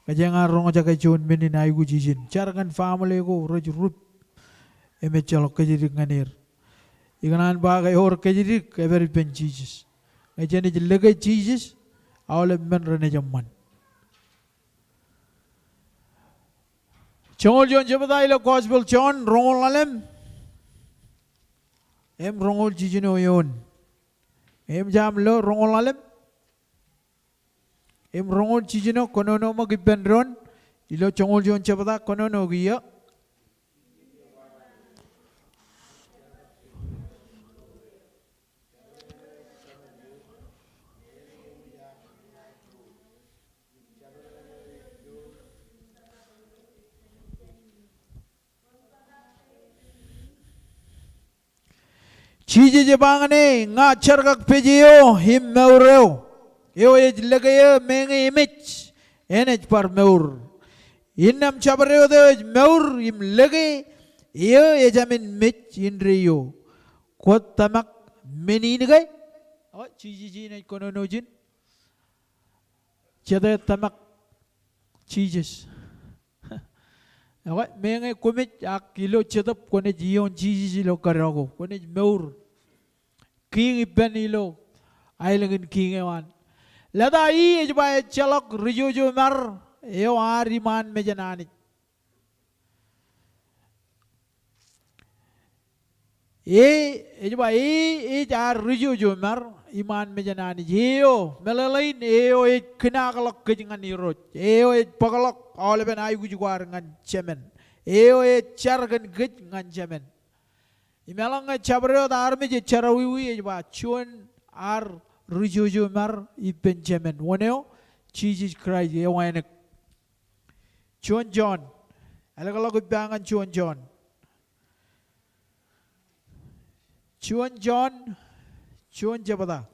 Kōjeañ ar roñjake juon men in aikuj ijin. Jar kōn family ko rej rup im ejjeḷọk kōjdik ñan er. Ikōṇaan ba ke ewōr kōjdik, epād ippān Jisōs. Ñe jenaaj lōke Jisōs, aolep men renaaj eṃṃan. Joñoul juon jebta ilo Gospel John, roñoul ḷalem im roñoul jiljino eoon. Im jab lo roñoul ḷalem im roñoul jiljino, kōnono ṃōk ippān doon ilo joñoul juon jebta, kōnono kiiō. Jisōs ej ba ñan e, ña jerkakpej eo im mour eo. Eo ej lōke eō meñe emej, enaaj bar mour. Innām jabdewōt eo ej mour im lōke eō ejāmin mej indeeo. Kwōj tōmak men in ke? O, Jisōs in ej kōnono ijin. Jete tōmak Jisōs? Ekwe, meñe kwōmej ak ilo jetōb kwōnaaj iioon Jisōs ilo kōdọ ko. Kwōnaaj mour. Kiiñ ippān ilo aelōñ in kiiñ eo an. Lōta e ej ba ejjeḷọk ri-jojo mar eo ad iṃaan mejān Anij. E, ej ba e ej ad ri-jojo mar iṃaan mejān Anij. Eo, meḷeḷein eo ej kinaakḷọk kōj ñan Irooj. Eo ej bōkḷọk aolepen aikuj ko ad ñan Jemān. Eo ej jar kōn kōj ñan Jemān. Im eḷaññe jabdewōt armej ej jerọwiwi ej ba juon ad ri-jojo mar ippān Jemān. Wōn eo? Jisōs Kraist ewānōk. Juon Jon. Ālōkḷọk ippa ñan juon Jon. Juon Jon, juon jebta.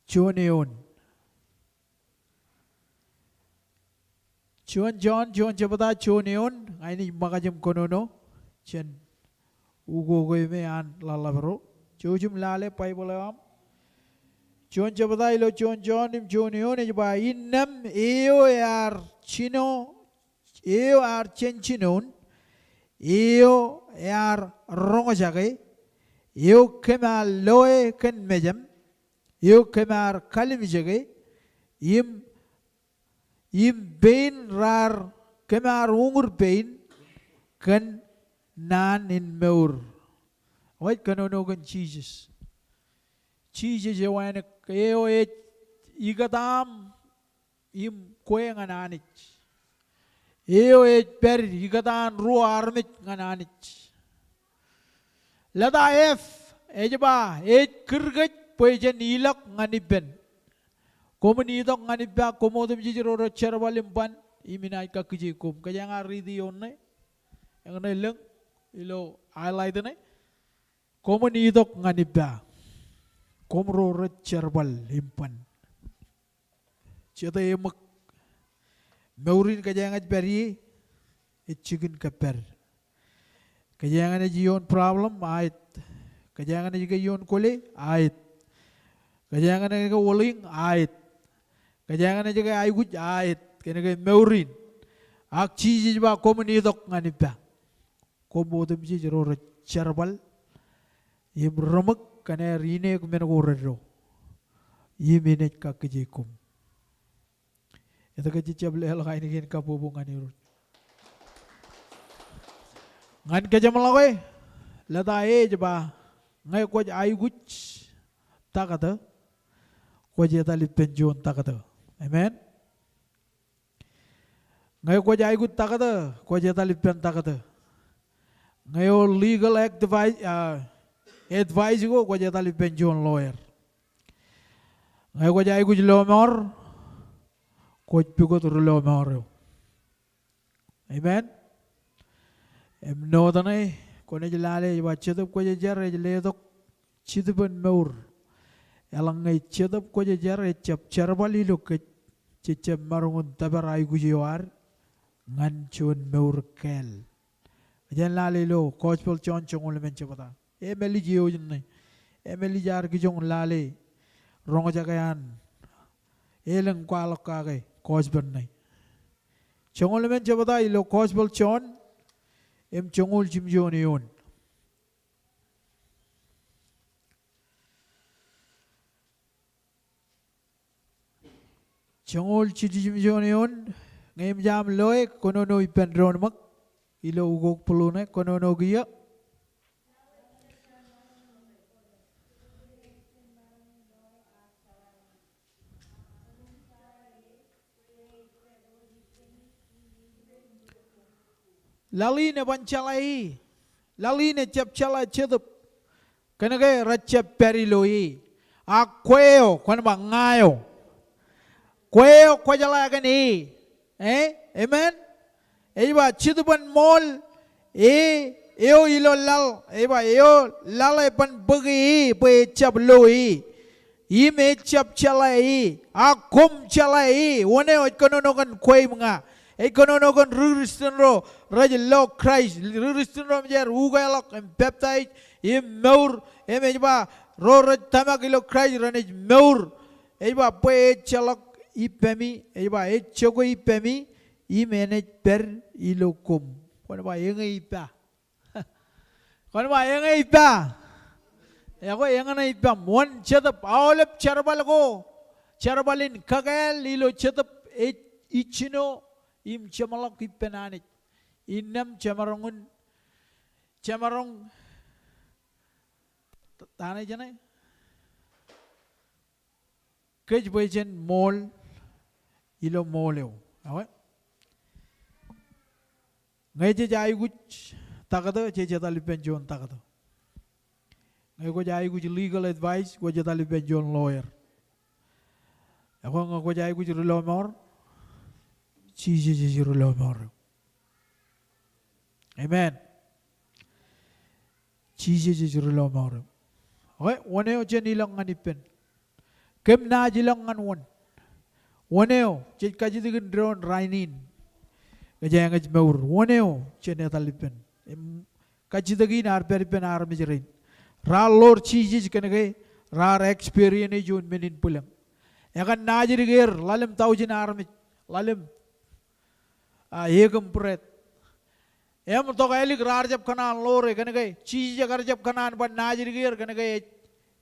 Juon eoon. Juon Jon, juon jebta, juon eoon, ña inaaj ṃōkaj im kōnono jān ukok eo me an ḷōḷḷap ro. Jouj im lale Baibōḷ eo aṃ. Juon jebta ilo juon Jon im juon eoon ej ba, innām eo ear jino, eo ear jān jinoin, eo ear roñjake, eo kōm ar loe kōn mejaṃ, eo kōm ar kalimjeke, im im pein raar kōm ar uñūr pein kōn naan in mour. Ej kōnono kōn Jisōs. Jisōs eo āinwōt eo ej ikōtaṃ im kwe ñan Anij. Eo ej pād ikōtaan ruo armej ñan Anij. Lōta F, ej ba, ej kūr kōj bwe jen ilọk ñan ippān. Koṃwin itok ñan ippa, koṃ otemjej ro rej jerbal im ban, im inaaj kakkije koṃ. Kōjeañ ar riiti ioon ṇe, eñṇe lōñ, ilo highlight ṇe. Koṃwin itok ñan ippa. Koṃ ro rej jerbal im ban. Jete eṃōk. Mour in kōjeañ ej pād ie, ej jikin kōppād. Kōjeañ naaj ioon problem, aet. Kōjeañ naaj ke ioon kwōle, aet. Kōjeañ naaj ke wōliñ, aet. Kōjeañ naaj ke aikuj, aet. Kōn ke mour in. Ak Jisōs ej ba koṃwin itok ñan ippa. Koṃ otemjej ro rej jerbal im reṃōk kōn aer ineek men ko reddo. Im inaaj kakkije koṃ. Etke jej jab leḷọk ainikien kabbokbok ñan Irooj? Ñan kōjeṃḷọke, lōta A ej ba, ñe kwōj aikuj taktō, kwōj etal ippān juon taktō. Amen. Ñe kwōj aikuj taktō, kwōj etal ippān taktō. Ñe eo legal advi-, ah, advice ko, kwōj etal ippān juon lawyer. Ñe kwōj aikuj lọmọọr, kwōj pukot ri lọmọọr eo. Amen. Im note ṇe, kwōnaaj lale ej ba Jetōb Kwōjarjar ej letok jitōb in mour. Eḷaññe Jetōb Kwōjarjar ejjab jerbal ilo kōj, jej jab maroñ in tōpar aikuj eo ad ñan juon mour kāāl. Jen lale ilo Gospel John joñoul emān jebta. Emālij eoon ṇe. Emālij ad kijoñ lale roñjake an elōñ kwaḷọk kake gospel ṇe. Joñoul emān jebta ilo Gospel John, im joñoul jimjuon eoon. Joñoul jiljimjuon eoon, ñe eṃōj aṃ loe, kōnono ippān doon ṃōk, ilo ukok blue ṇe, kōnono kiiō. Laḷ in eban jeḷā e. Laḷ in ejab jeḷā Jetōb. Kōn ke rejjab pād ilo e. Ak kwe eo, kwōn ba ña eo. Kwe eo kwōjeḷā kōn e. Eh? Amen? Ej ba Jetōb in ṃool, e eo ilo laḷ, ej ba eo laḷ eban bōke e bwe ejjab lo e. Im ejjab jeḷā e, a koṃ jeḷā e. Wōn eo ej kōnono kōn kwe im ña? Ej kōnono kōn ri Kristian ro rej lo Kraist, ri Kristian ro mejaer ukeḷọk im peptaij im mour, im ej ba ro rej tōmak ilo Kraist renaaj mour. Ej ba bwe ejjeḷọk ippemi, ej ba ej jokwe ippemi, im enaaj pād ilo koṃ. Kwōn ba eñe ippa. Kwōn ba eñe ippa. Ekwe eñe ippaṃ. Wōn Jetōb, aolep jerbal ko, jerbal in kakāāl ilo Jetōb ej ijjino im jeṃḷọk ippān Anij. Innām jemaroñ in, jemaroñ, ta ṇe jeṇe? Kōj bwe jen ṃool ilo ṃool eo. Awe. Ñe jej aikuj taktō, jej etal ippān juon taktō. Ñe kwōj aikuj legal advice, kwōj etal ippān juon lawyer. Ekwe ñe kwōj aikuj ri lọmọọr, Jisōs ej ri lọmọọr eo. Amen. Jisōs ej ri lọmọọr eo. Okay, wōn eo jen ilọk ñan ippān? Kōm naaj ilọk ñan wōn? Wōn eo jej kajjitōk in doon rainin? Kōjeañ ej mour. Wōn eo jen etal ippān? Im kajjitōk in ear pād ippān armej rein. Raar ḷoor Jisōs kōnke raar experience juon men in bwilōñ. Ekōn naajdik er ḷalem taujin armej, ḷalem, a, ekōm bread. Im tok ālik raar jab kōṇaan ḷoor e kōnke Jisōs ekar jab kōṇaan ban naajdik er kōnke ej,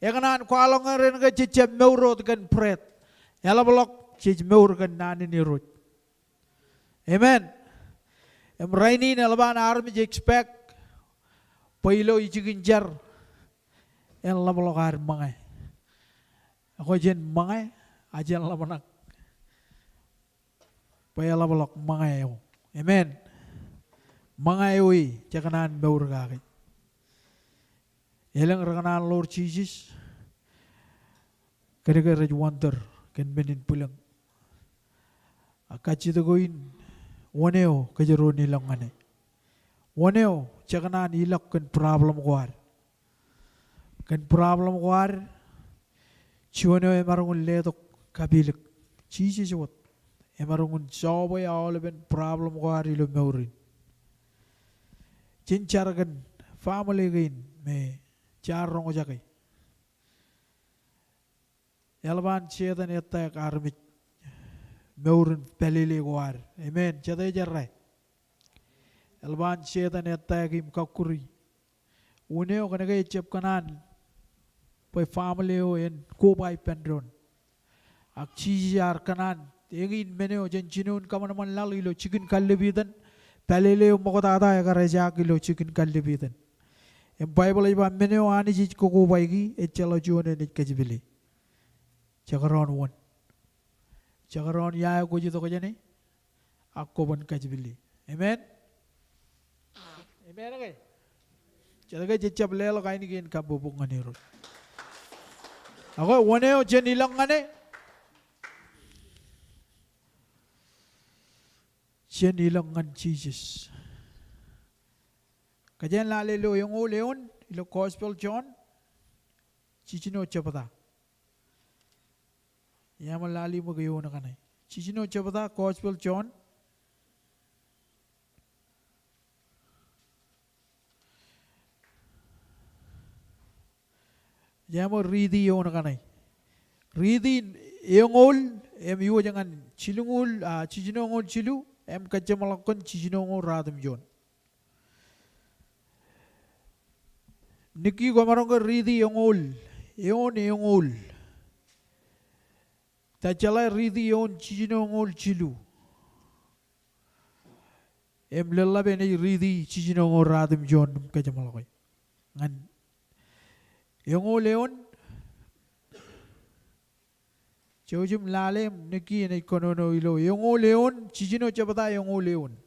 ekōṇaan kwaḷọk ñan er kōnke jej jab mour wōt kōn bread. Eḷapḷọk jej mour kōn naan in Irooj. Amen. Im rainin eḷap an armej expect bwe ilo jikin jar en ḷapḷọk ad ṃōñā. Ekwe jen ṃōñā, a jen ḷōmṇak bwe eḷapḷọk ṃōñā eo. Amen. Ṃōñā eo e, je kōṇaan mour kake. Elōñ rekōṇaan ḷoor Jisōs kōnke rej wonder kōn men in bwilōñ. A kajjitōk eo in, wōn eo kōjro in ilọk ñan e? Wōn eo je kōṇaan ilọk kōn problem ko ad? Kōn problem ko ad, juon eo emaroñ in letok kapilōk. Jisōs wōt emaroñ in solve aolepen problem ko ad ilo mour in. Jen jar kōn family kein me jaar roñjake. Eḷap an Setan attack armej mour in pālele ko ad. Amen. Jete ej errā? Eḷap an Setan attack im kọkkure. Wōn eo kōnke ejjab kōṇaan bwe family eo en koba ippān doon. Ak Jisōs ear kōṇaan eñin men eo jān jinoin kōṃanṃan laḷ ilo jikin kallib iten, pālele eo ṃoktata ekar ejaak ilo jikin kallib iten. Im Baibōḷ ej ba men eo Anij ej kokobaiki, ejjeḷọk juon enaaj kajepele. Jekdọọn wōn? Jekdọọn ia eo kwōj itok jāne, ak kwōban kajepele. Amen. Amen ke? Jet ke jej jab leḷọk ainikien kabbokbok ñan Irooj. Ak wōn eo jen ilọk ñan e? Jen ilọk ñan Jisōs. Kōjeañ lale ilo eñoul eoon ilo Gospel John, jijino jebta. Iar ṃōk lale ṃōk eoon kaṇe. Jijino jebta Gospel John. Iar ṃōk riiti eoon kaṇe. Riiti eñoul, im iwōj ñan jilñuul, a, jijino eñoul jilu, im kōjjeṃḷọk kōn jijino eñoul ratimjuon. Nikki kwōmaroñ ke riiti eñoul, eoon eñoul. Ta jeḷā riiti eoon jijino eñoul jilu. Im leḷḷap enaaj riiti jijino eñoul ratimjuon im kōjjeṃḷọke. Ñan eñoul eoon, jouj im lale im Nikki enaaj kōnono ilo eñoul eoon, jijino jebta eñoul eoon.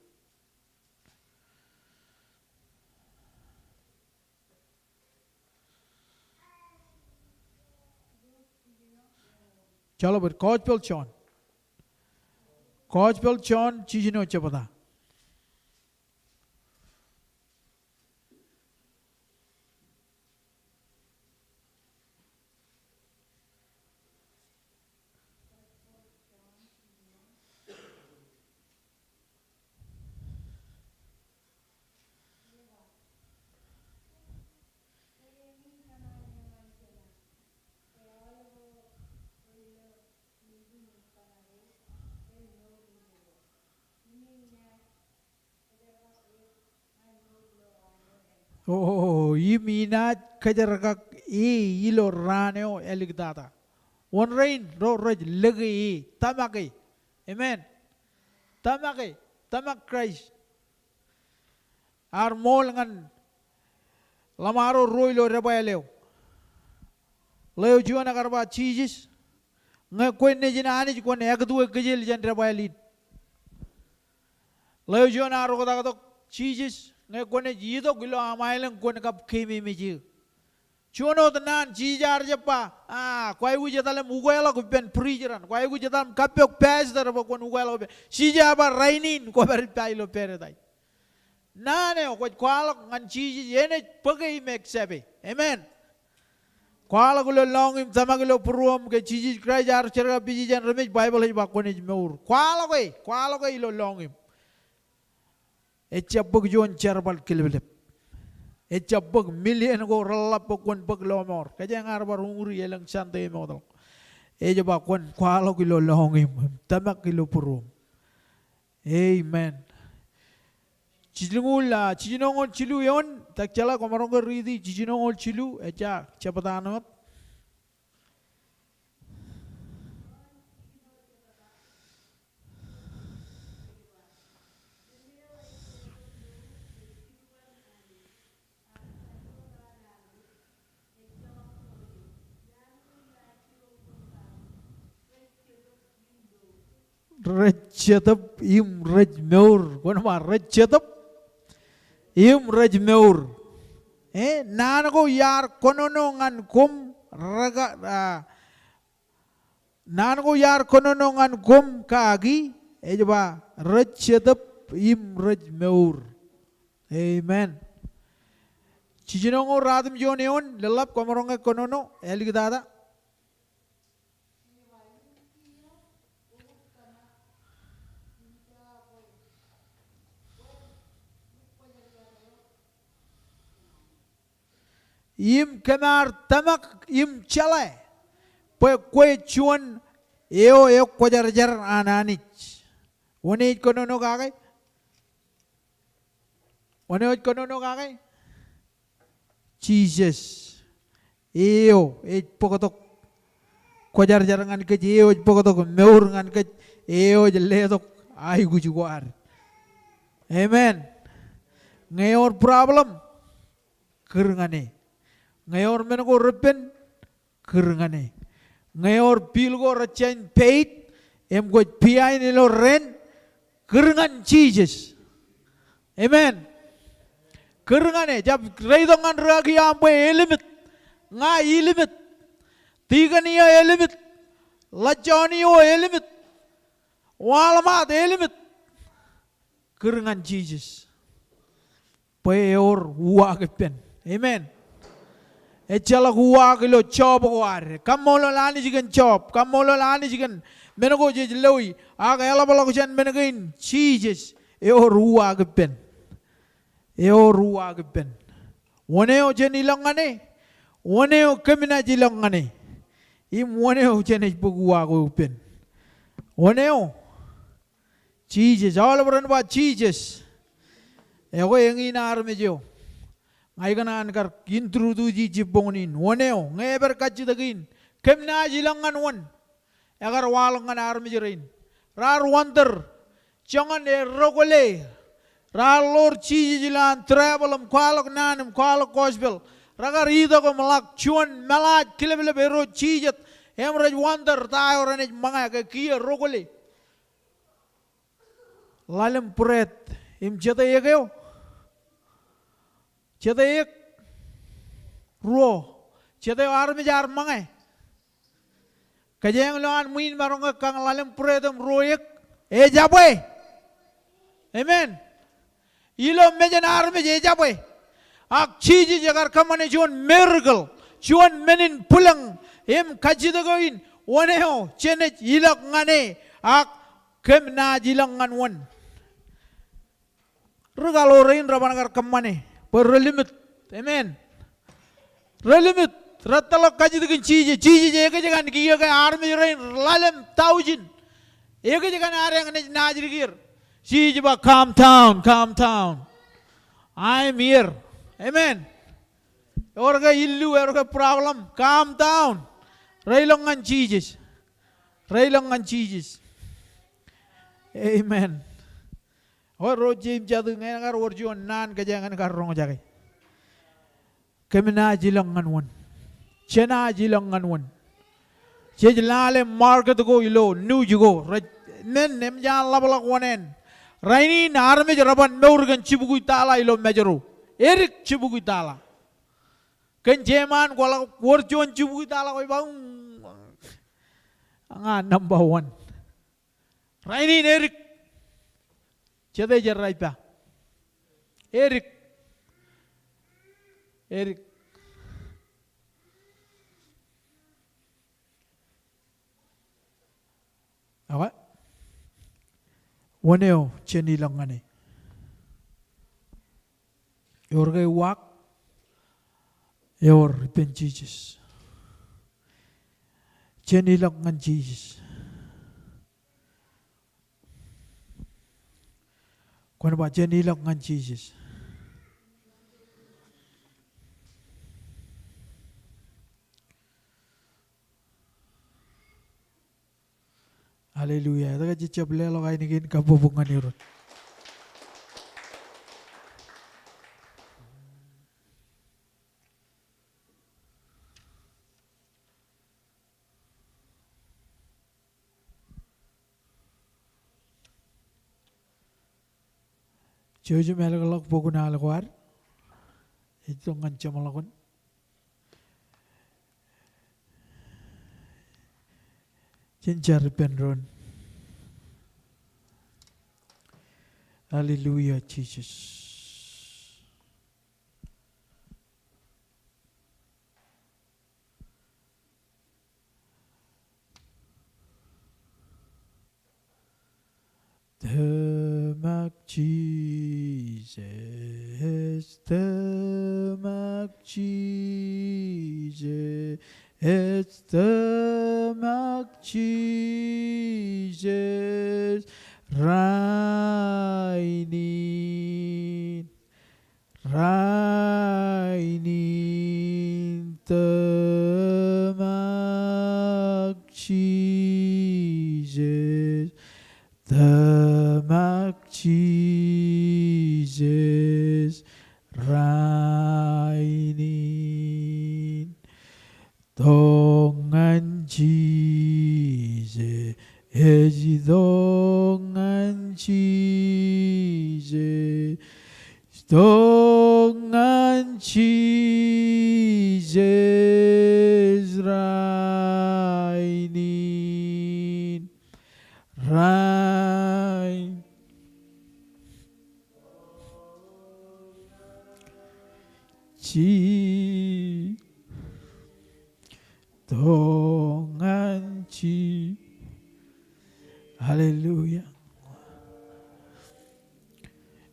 Joḷọk bōd, Gospel John. Gospel John, jijino jebta. O, im inaaj kōjerbal e ilo raan eo āliktata. Wōn rein ro rej lōke e, tōmak e. Amen. Tōmak e, tōmak Kraist. Ear ṃool ñan ḷōṃaro ruo ilo debwāāl eo. Ḷeo juon ekar ba, Jisōs, ñe kwe nejin Anij kwōn ektue kōjel jān debwāāl in. Ḷeo juon ear oktaktok, Jisōs, ñe kwōnaaj itok ilo aṃ aelōñ kwōn kab keememej eō. Juon wōt naan Jisōs ear jab ba, a, kwaikuj etal im ukeḷọk ippān preacher an. Kwaikuj etal im kappok pastor bwe kwōn ukeḷọk ippān. Jisōs ear ba rainin kwōpād ippa ilo paradise. Naan eo kwōj kwaḷọk ñan Jisōs enaaj bōke im accept e. Amen. Kwaḷọk ilo lọñiṃ, tōmak ilo būruōṃ ke Jisōs Kraist ear jerkakpeje jān remej, Baibōḷ ej ba kwōnaaj mour. Kwaḷọk e, kwaḷọk e ilo lọñiṃ. Ejjab bōk juon jerbal kileplep. Ejjab bōk million ko reḷap bwe kwōn bōk lọmọọr. Kōjeañ ear bar uñūri elōñ Sunday ṃootḷọk. Ej ba kwōn kwaḷọk ilo lọñiṃ, tōmak ilo būruōṃ. Amen. Jilñuul, a, jilñuul jilu eoon, tok jeḷā, kwōmaroñ ke riiti jilñuul jilu, ejja jebtaan wōt. Rej jetōb im rej mour. Kwōn ba rej jetōb im rej mour. E, naan ko iar kōnono ñan koṃ reka, a, naan ko iar kōnono ñan koṃ kaki, ej ba rej jetōb im rej mour. Amen. Jilñuul ruatimjuon eoon, leḷḷap, kwōmaroñ ke kōnono āliktata. Im kōm ar tōmak im jeḷā bwe kwe juon eo ekwōjarjar an Anij. Wōn ej kōnono kake? Wōn eo ej kōnono kake? Jisōs. Eo ej bōktok kwōjarjar ñan kōj, eo ej bōktok mour ñan kōj, eo ej letok aikuj ko ad. Amen. Ñe ewōr problem, kūr ñan e. Ñe ewōr men ko repen, kūr ñan e. Ñe ewōr bill ko rej jañin pay it, im kwōj behind ilo rent, kūr ñan Jisōs. Amen. Kūr ñan e. Jab reitok ñan rūkaki eo aṃ bwe elimit. Ña elimit. Tikōn eo elimit. Lajjọọn eo elimit. Walmart elimit. Kūr ñan Jisōs. Bwe ewōr uwaak ippān. Amen. Ejjeḷọk uwaak ilo job ko ad. Kaṃṃoolol Anij kōn job. Kaṃṃoolol Anij kōn men ko jej loi. Ak eḷapḷọk jān men kein, Jisōs ewōr uwaak ippān. Ewōr uwaak ippān. Wōn eo jen ilọk ñan e? Wōn eo kōm naaj ilọk ñan e? Im wōn eo jenaaj bōk uwaak eo ippān? Wōn eo? Jisōs. Aolep ren ba Jisōs. Ekwe eñin armej eo ña ikōṇaan kar introduce e jibboñōn in. Wōn eo? Ñe epād kajjitōk in, kōm naaj ilọk ñan wōn? Ekar waḷọk ñan armej rein. Raar wonder. Joñan errọkwōle. Raar ḷoor Jisōs ilowaan travel im kwaḷọk naan im kwaḷọk gospel. Rekar itok im ḷak juon meḷaaj kileplep erro jijet. Im rej wonder ta eo renaaj ṃōñā ke kiiō rọkwōle. Ḷalem bread im jete ek eo? Jete ek? Ruo. Jete eo armej ear ṃōñā? Kōjeañ ilowaan ṃwiin maroñ ke kañ ḷalem bread im ruo ek? Ejabwe. Amen. Ilo mejān armej ejabwe. Ak Jisōs ekar kōṃṃane juon miracle, juon men in bwilōñ im kajjitōk eo in, wōn eo jenaaj ilọk ñan e ak kōm naaj ilọk ñan wōn? Ri kaḷoor rein reban kar kōṃṃane bwe re limit. Amen. Re limit. Rej tōḷọk kajjitōkin Jisōs. Jisōs ekōjkan kiiō ke armej rein ḷalem thousand. Ekōjkan ad eñin naaj dike er. Jisōs ba, "Come down, come down. I am here." Amen. Ewōr ke illu, ewōr ke problem, calm down. Reilọk ñan Jisōs. Reilọk ñan Jisōs. Amen. Ewōr ro jeiū im jatū ñe en kar wōr juon naan kōjeañ en kar roñjake. Kōm naaj ilọk ñan wōn. Jenaaj ilọk ñan wōn. Jej lale market ko ilo news ko. Rej men eṃōj an ḷapḷọk wōn en. Rainin armej reban mour kōn jibukwi tala ilo Mājro. Edik jibukwi tala. Kōn jeṃaan kwaḷọk wōr juon jibukwi tala kwōj ba, ña number one. Rainin edik. Jete jerrā ippa. Edik. Edik. Okay. Wōn eo jen ilọk ñan e? Ewōr ke uwaak? Ewōr ippān Jisōs. Jen ilọk ñan Jisōs. Kwōn ba jen ilọk ñan Jisōs. Hallelujah. Etke jej jab leḷọk ainikien kabbokbok ñan Irooj? Jouj im ālōkḷọk bok in al ko ad. Ej itok ñan jeṃḷọkin. Jen jar ippān doon. Hallelujah, Jisōs. Tōmak Jisōs, tōmak Jisōs, tōmak Jisōs, rainin. Rainin tōmak Jisōs, tōmak Jisōs, rainin. Tok ñan Jisōs, tok ñan Jisōs, tok ñan Jisōs rainin. Rainin. Ji-, tok ñan Ji-, Hallelujah.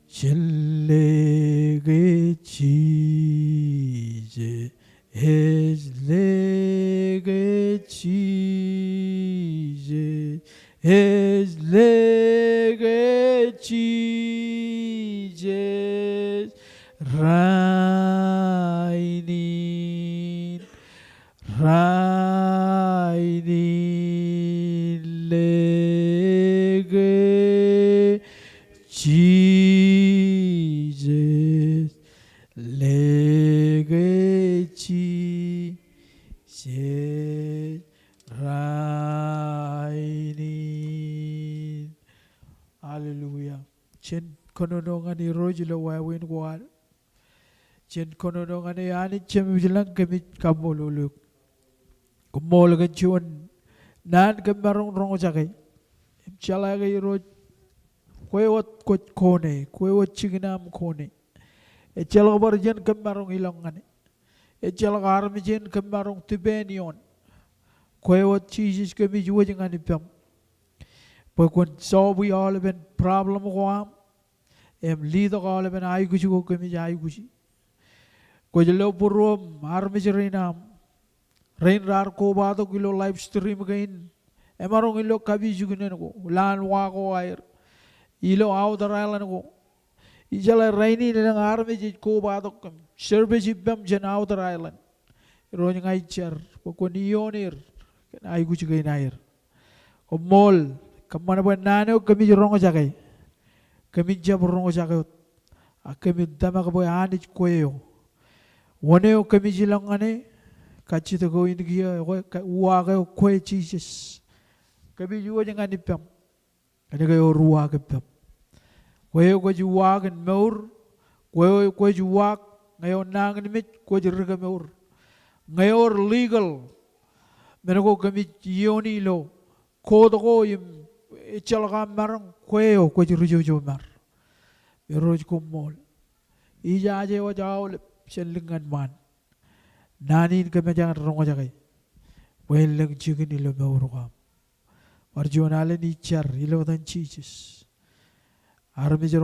Jen leke Jisōs, ej leke Jisōs, ej leke Jisōs rainin. Rainin leke Jisōs, leke Jisōs rainin. Hallelujah. Jen kōnono ñan Irooj ilo wāween ko ad. Jen kōnono ñan e. Anij Jemem ilañ, kōmij kaṃṃoolol eok. Koṃṃool kōn juon naan kōm maroñ roñjake im jeḷā ke Irooj, kwe wōt kwōj kone, kwe wōt jikin aṃ kone. Ejjeḷọk bar ijin kōm maroñ ilọk ñan e. Ejjeḷọk armej in kōm maroñ depend ioon. Kwe wōt Jisōs kōmij wōj ñan ippaṃ bwe kwōn solve aolepen problem ko aṃ im leadok aolepen aikuj ko kōmij aikuji. Kwōj lo būruōṃ armej rein aṃ, rein raar kobatok ilo live stream kein, emaroñ ilo kapijuknen ko, lowaan wa ko aer, ilo outer island ko, Ijeḷā rainin elōñ armej ej kobatok kōm service ippaṃ jān outer island. Irooj, ña ij jar bwe kwōn iioon er kōn aikuj kein aer. Koṃṃool, kōṃṃan bwe naan eo kōmij roñjake, kōmin jab roñjake wōt, ak kōmin tōmak bwe Anij kwe eo. Wōn eo kōmij ilọk ñan e, kajjitōk eo in kiiō, ekwe, uwaak eo kwe Jisōs. Kōmij wōj ñan ippaṃ kōnke ewōr uwaak ippaṃ. Kwe eo kwōj uwaak in mour, kwe eo kwōj uwaak ñe eo nañinmej kwōj ri kemour. Ñe ewōr legal men ko kōmij iiooni ilo court ko im ejjeḷọk aṃ maroñ, kwe eo kwōj ri jojomar. Irooj, koṃṃool. Ijaje wōj aolep jān lik ñan ṃaan. Naan in kōmij jañin roñjake bwe en lōñ jikin ilo mour ko aṃ. Bar juon alen ij jar ilo etan Jisōs. Armej ro